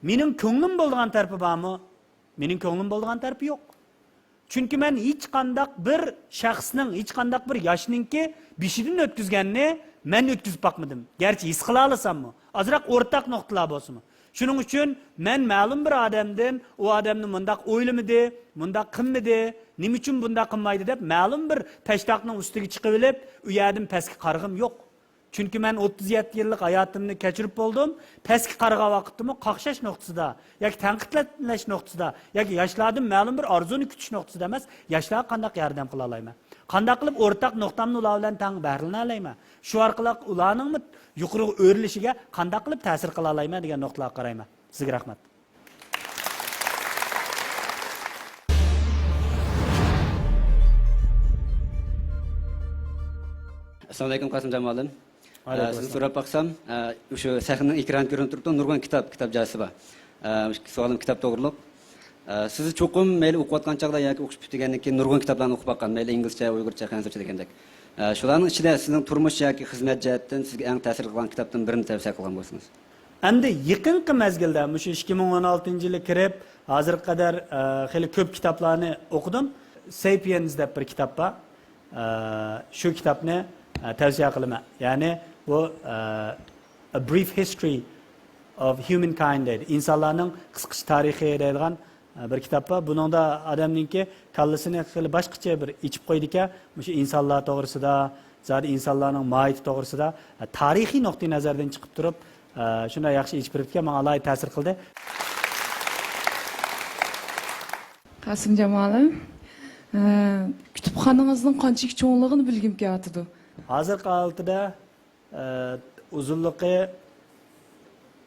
مېنىڭ كۆڭلۈم بولىدىغان تەرىپى بارمۇ؟ مېنىڭ كۆڭلۈم بولىدىغان تەرىپى يوق. چۈنكى مەن ھېچقانداق بىر شەخسنىڭ، ھېچقانداق بىر ياشنىڭكى بېشىدىن ئۆتكۈزگەننى مەن ئۆتكۈزۈپ باقمىدىم. گەرچە ھېس قىلالىساممۇ، ئازراق ئورتاق نۇقتىلار بولسىمۇ. شۇنىڭ ئۈچۈن مەن مەلۇم بىر ئادەمدىن، ئۇ ئادەمنى مۇنداق ئويلىمىدى، مۇنداق قىلمىدى، نېمە ئۈچۈن بۇنداق قىلمايدۇ دەپ مەلۇم بىر پەشتاقنىڭ ئۈستىگە چىقىۋېلىپ، ئۇ يەردىن پەسكە قارىغۇم يوق. چۈنكى مەن ئوتتۇز يەتتە يىللىق ھاياتىمنى كەچۈرۈپ بولدۇم. پەسكە قارىغان ۋاقىتتىمۇ قاقشاش نۇقتىسىدا ياكى تەنقىدلەش نۇقتىسىدا ياكى ياشلاردىن مەلۇم بىر ئارزۇنى كۈتۈش نۇقتىسىدا ئەمەس، ياشلارغا قانداق ياردەم قىلالايمەن؟ قانداق قىلىپ ئورتاق نۇقتامنى ئۇلار بىلەن تەڭ بەھرىلىنەلەيمەن؟ شۇ ئارقىلىق ئۇلارنىڭمۇ يۇقىرىغا ئۆرلىشىگە قانداق قىلىپ تەسىر قىلالايمەن دېگەن نۇقتىلارغا قارايمەن. سىزگە رەھمەت. ئەسسالامۇئەلەيكۇم، قاسىمجان مۇئەللىم. ئە، سىزنى سوراپ باقسام، ئە، شۇ سەھنىنىڭ ئېكرانى كۆرۈنۈپ تۇرۇپتۇ، نۇرغۇن كىتاب، كىتاب جايىسى بار. ئە، سوئالىم كىتاب توغرۇلۇق. ئە، سىز چوقۇم مەيلى ئوقۇۋاتقان چاغدا ياكى ئوقۇش پۈتتۈرگەندىن كېيىن نۇرغۇن كىتابلارنى ئوقۇپ باققان، مەيلى ئىنگلىزچە، ئۇيغۇرچە، خەنزۇچە دېگەندەك. ئە، شۇلارنىڭ ئىچىدە سىزنىڭ تۇرمۇش ياكى خىزمەت جەھەتتىن سىزگە ئەڭ تەسىر قىلغان كىتابتىن بىرنى تەۋسىيە قىلغان بولسىڭىز. ئەمدى يېقىنقى مەزگىلدە، مۇشۇ ئىككى مىڭ ئون ئالتىنچى يىلى كىرىپ، ھازىرغا قەدەر، ئە، خېلى كۆپ كىتابلارنى ئوقۇدۇم. سەيپىيەنز دەپ بىر كىتاب بار. ئە، شۇ كىتابنى، ئە، تەۋسىيە قىلىمەن. يەنى بۇ، ئە، A Brief History of Humankind دەيدۇ. ئىنسانلارنىڭ قىسقىچە تارىخى دەيدىغان، ئە، بىر كىتاب بار. بۇنىڭدا ئادەمنىڭكى كاللىسىنى خېلى باشقىچە بىر ئېچىپ قويىدىكەن. مۇشۇ ئىنسانلار توغرىسىدا، زادى ئىنسانلارنىڭ ماھىيىتى توغرىسىدا، ئە، تارىخىي نۇقتىئى نەزەردىن چىقىپ تۇرۇپ، ئە، شۇنداق ياخشى ئېچىپ بېرىپتىكەن، ماڭا ئالاھىدە تەسىر قىلدى. قاسىمجان مۇئەللىم، ئە، كۇتۇپخانىڭىزنىڭ قانچىلىك چوڭلۇقىنى بىلگۈم كېلىۋاتىدۇ. ھازىرقى ھالىتىدە، ئە، ئۇزۇنلۇقى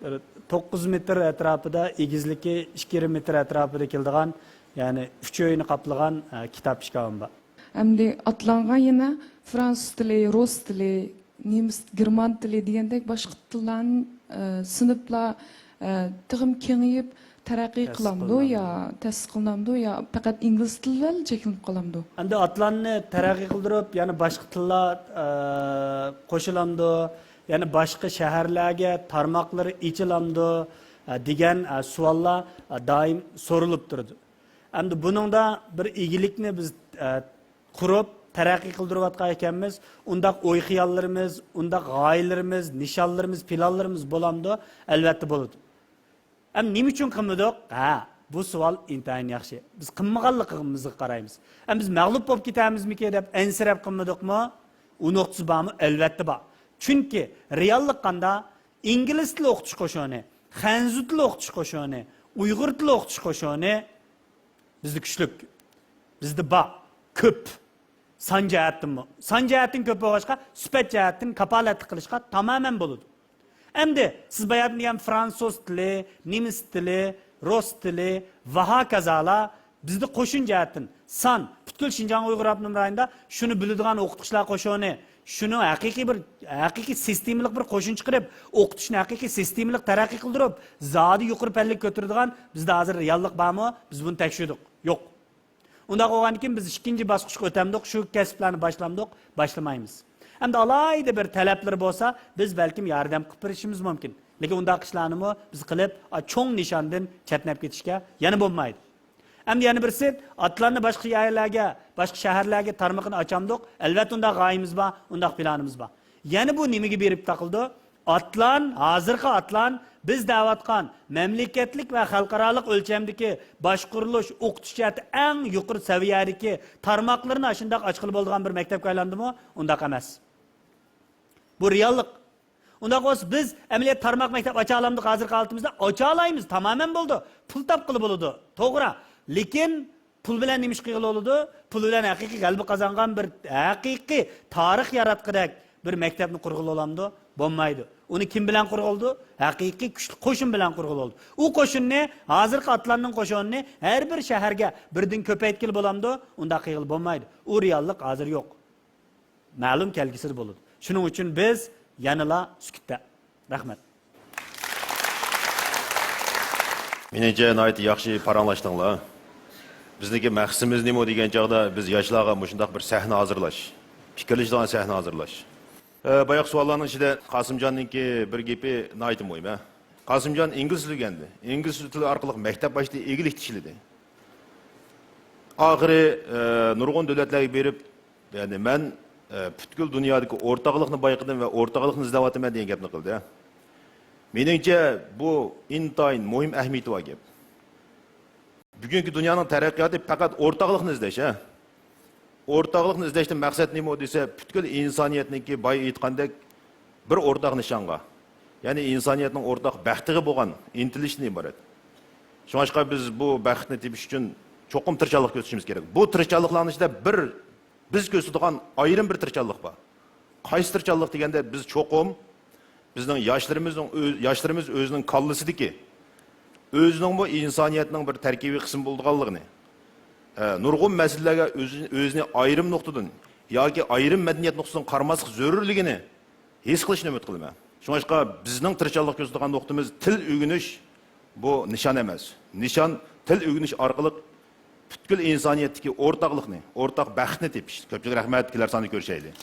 بىر توققۇز مېتىر ئەتراپىدا، ئېگىزلىكى ئىككى يېرىم مېتىر ئەتراپىدا كېلىدىغان، يەنى ئۈچ ئۆينى قاپلىغان، ئە، كىتاب ئىشكاپىم بار. ئەمدى ئاتلانغا يەنە فرانسۇز تىلى، رۇس تىلى، نېمىس، گېرمان تىلى دېگەندەك باشقا تىللارنى، ئە، سىنىپلار، ئە، تېخىمۇ كېڭىيىپ تەرەققىي قىلامدۇ يا تەسىس قىلىنامدۇ يا پەقەت ئىنگلىز تىلى بىلەن چەكلىنىپ قالامدۇ؟ ئەمدى ئاتلاننى تەرەققىي قىلدۇرۇپ، يەنە باشقا تىللار، ئە، قوشۇلامدۇ، يەنە باشقا شەھەرلەرگە تارماقلىرى ئېچىلامدۇ، ئە، دېگەن، ئە، سوئاللار، ئە، دائىم سورىلىپ تۇرىدۇ. ئەمدى بۇنىڭدا بىر ئىگىلىكنى بىز، ئە، قۇرۇپ، تەرەققىي قىلدۇرۇۋاتقان ئىكەنمىز، ئۇنداق ئوي-خىياللىرىمىز، ئۇنداق غايىلىرىمىز، نىشانلىرىمىز، پىلانلىرىمىز بولامدۇ؟ ئەلۋەتتە بولىدۇ. ئەمدى نېمە ئۈچۈن قىلمىدۇق؟ ھە، بۇ سوئال ئىنتايىن ياخشى. بىز قىلمىغانلىقىمىزغا قارايمىز. ئەمدى بىز مەغلۇپ بولۇپ كېتەرمىزمىكىن دەپ ئەنسىرەپ قىلمىدۇقمۇ؟ ئۇ نۇقتىسى بارمۇ؟ ئەلۋەتتە بار. چۈنكى رېئاللىق قانداق؟ ئىنگلىز تىلى ئوقۇتۇش قوشۇنى، خەنزۇ تىلى ئوقۇتۇش قوشۇنى، ئۇيغۇر تىلى ئوقۇتۇش قوشۇنى بىزدە كۈچلۈك، بىزدە بار، كۆپ. سان جەھەتتىنمۇ. سان جەھەتتىن كۆپ بولغاچقا، سۈپەت جەھەتتىن كاپالەتلىك قىلىشقا تامامەن بولىدۇ. ئەمدى سىز باياتىن دېگەن فرانسۇز تىلى، نېمىس تىلى، رۇس تىلى ۋە ھاكازالا بىزدە قوشۇن جەھەتتىن سان، پۈتكۈل شىنجاڭ ئۇيغۇر ئاپتونوم رايونىدا شۇنى بىلىدىغان ئوقۇتقۇچىلار قوشۇنى، شۇنى ھەقىقىي بىر، ھەقىقىي سىستېمىلىق بىر قوشۇن چىقىرىپ، ئوقۇتۇشنى ھەقىقىي سىستېمىلىق تەرەققىي قىلدۇرۇپ، زادى يۇقىرى پەللىگە كۆتۈرىدىغان بىزدە ھازىر رېئاللىق بارمۇ؟ بىز بۇنى تەكشۈردۇق. يوق. ئۇنداق بولغاندىكىن بىز ئىككىنچى باسقۇچقا ئۆتەمدۇق، شۇ كەسىپلەرنى باشلامدۇق، باشلىمايمىز. ئەمدى ئالاھىدە بىر تەلەپلىرى بولسا، بىز بەلكىم ياردەم قىلىپ بېرىشىمىز مۇمكىن. لېكىن ئۇنداق ئىشلارنىمۇ بىز قىلىپ، ئا، چوڭ نىشاندىن چەتنەپ كېتىشكە يەنە بولمايدۇ. ئەمدى يەنە بىرسى، ئاتلاننى باشقا يەرلەرگە، باشقا شەھەرلەرگە تارمىقىنى ئاچامدۇق. ئەلۋەتتە، ئۇنداق غايىمىز بار، ئۇنداق پىلانىمىز بار. يەنە بۇ نېمىگە بېرىپ تاقىلىدۇ؟ ئاتلان، ھازىرقى ئاتلان، بىز دەۋاتقان مەملىكەتلىك ۋە خەلقئارالىق ئۆلچەمدىكى باشقۇرۇلۇش، ئوقۇتۇش جەھەتتە ئەڭ يۇقىرى سەۋىيەدىكى تارماقلىرىنى ئاشۇنداق ئاچقىلى بولىدىغان بىر مەكتەپكە ئايلاندىمۇ؟ ئۇنداق ئەمەس. بۇ رېئاللىق. ئۇنداق بولسا، بىز ئەمەلىيەت تارماق مەكتەپ ئاچالامدۇق ھازىرقى ھالىتىمىزدە؟ ئاچالايمىز، تامامەن بولىدۇ. پۇل تاپقىلى بولىدۇ. توغرا. لېكىن پۇل بىلەن نېمە ئىش قىلغىلى بولىدۇ؟ پۇل بىلەن ھەقىقىي غەلىبە قازانغان بىر ھەقىقىي تارىخ ياراتقۇدەك بىر مەكتەپنى قۇرغىلى بولامدۇ؟ بولمايدۇ. ئۇنى كىم بىلەن قۇرغىلىدۇ؟ ھەقىقىي كۈچلۈك قوشۇن بىلەن قۇرغىلى بولىدۇ. ئۇ قوشۇننى، ھازىرقى ئاتلاننىڭ قوشۇنىنى ھەر بىر شەھەرگە بىردىن كۆپەيتكىلى بولامدۇ؟ ئۇنداق قىلغىلى بولمايدۇ. ئۇ رېئاللىق ھازىر يوق. مەلۇم كەلگۈسىدە بولىدۇ. شۇنىڭ ئۈچۈن بىز يەنىلا سۈكۈتتە. رەھمەت. مېنىڭچە، ناھايىتى ياخشى پاراڭلاشتىڭلار. بىزنىڭكى مەقسىتىمىز نېمە دېگەن چاغدا، بىز ياشلارغا مۇشۇنداق بىر سەھنە ھازىرلاش، پىكىرلىشىدىغان سەھنە ھازىرلاش. ئە، باياقى سوئاللارنىڭ ئىچىدە قاسىمجاننىڭكى بىر گېپى ناھايىتى مۇھىم، ھە. قاسىمجان ئىنگلىز تىلى ئۆگەندى. ئىنگلىز تىلى ئارقىلىق مەكتەپ باشلىدى، ئىگىلىك تىكلىدى. ئاخىرى، ئە، نۇرغۇن دۆلەتلەرگە بېرىپ، يەنى مەن، ئە، پۈتكۈل دۇنيادىكى ئورتاقلىقنى بايقىدىم ۋە ئورتاقلىقنى ئىزدەۋاتىمەن دېگەن گەپنى قىلدى. مېنىڭچە، بۇ ئىنتايىن مۇھىم ئەھمىيىتى بار گەپ. بۈگۈنكى دۇنيانىڭ تەرەققىياتى پەقەت ئورتاقلىقنى ئىزدەش، ھە. ئورتاقلىقنى ئىزدەشتىن مەقسەت نېمە دېسە، پۈتكۈل ئىنسانىيەتنىڭكى بايا ئېيتقاندەك بىر ئورتاق نىشانغا، يەنى ئىنسانىيەتنىڭ ئورتاق بەختىگە بولغان ئىنتىلىشتىن ئىبارەت. شۇڭلاشقا بىز بۇ بەختنى تېپىش ئۈچۈن چوقۇم تىرىشچانلىق كۆرسىتىشىمىز كېرەك. بۇ تىرىشچانلىقلارنىڭ ئىچىدە بىر، بىز كۆرسىتىدىغان ئايرىم بىر تىرىشچانلىق بار. قايسى تىرىشچانلىق دېگەندە، بىز چوقۇم بىزنىڭ ياشلىرىمىزنىڭ ئۆ-، ياشلىرىمىز ئۆزىنىڭ كاللىسىدىكى، ئۆزىنىڭمۇ ئىنسانىيەتنىڭ بىر تەركىبىي قىسمى بولىدىغانلىقىنى، ئە، نۇرغۇن مەسىلىلەرگە ئۆزى، ئۆزىنى ئايرىم نۇقتىدىن ياكى ئايرىم مەدەنىيەت نۇقتىسىدىن قارىماسلىق زۆرۈرلۈكىنى ھېس قىلىشىنى ئۈمىد قىلىمەن. شۇڭلاشقا بىزنىڭ تىرىشچانلىق كۆرسىتىدىغان نۇقتىمىز تىل ئۆگىنىش، بۇ نىشان ئەمەس. نىشان تىل ئۆگىنىش ئارقىلىق پۈتكۈل ئىنسانىيەتتىكى ئورتاقلىقنى، ئورتاق بەختنى تېپىش. كۆپچىلىك رەھمەت، كېلەر ساندا كۆرۈشەيلى.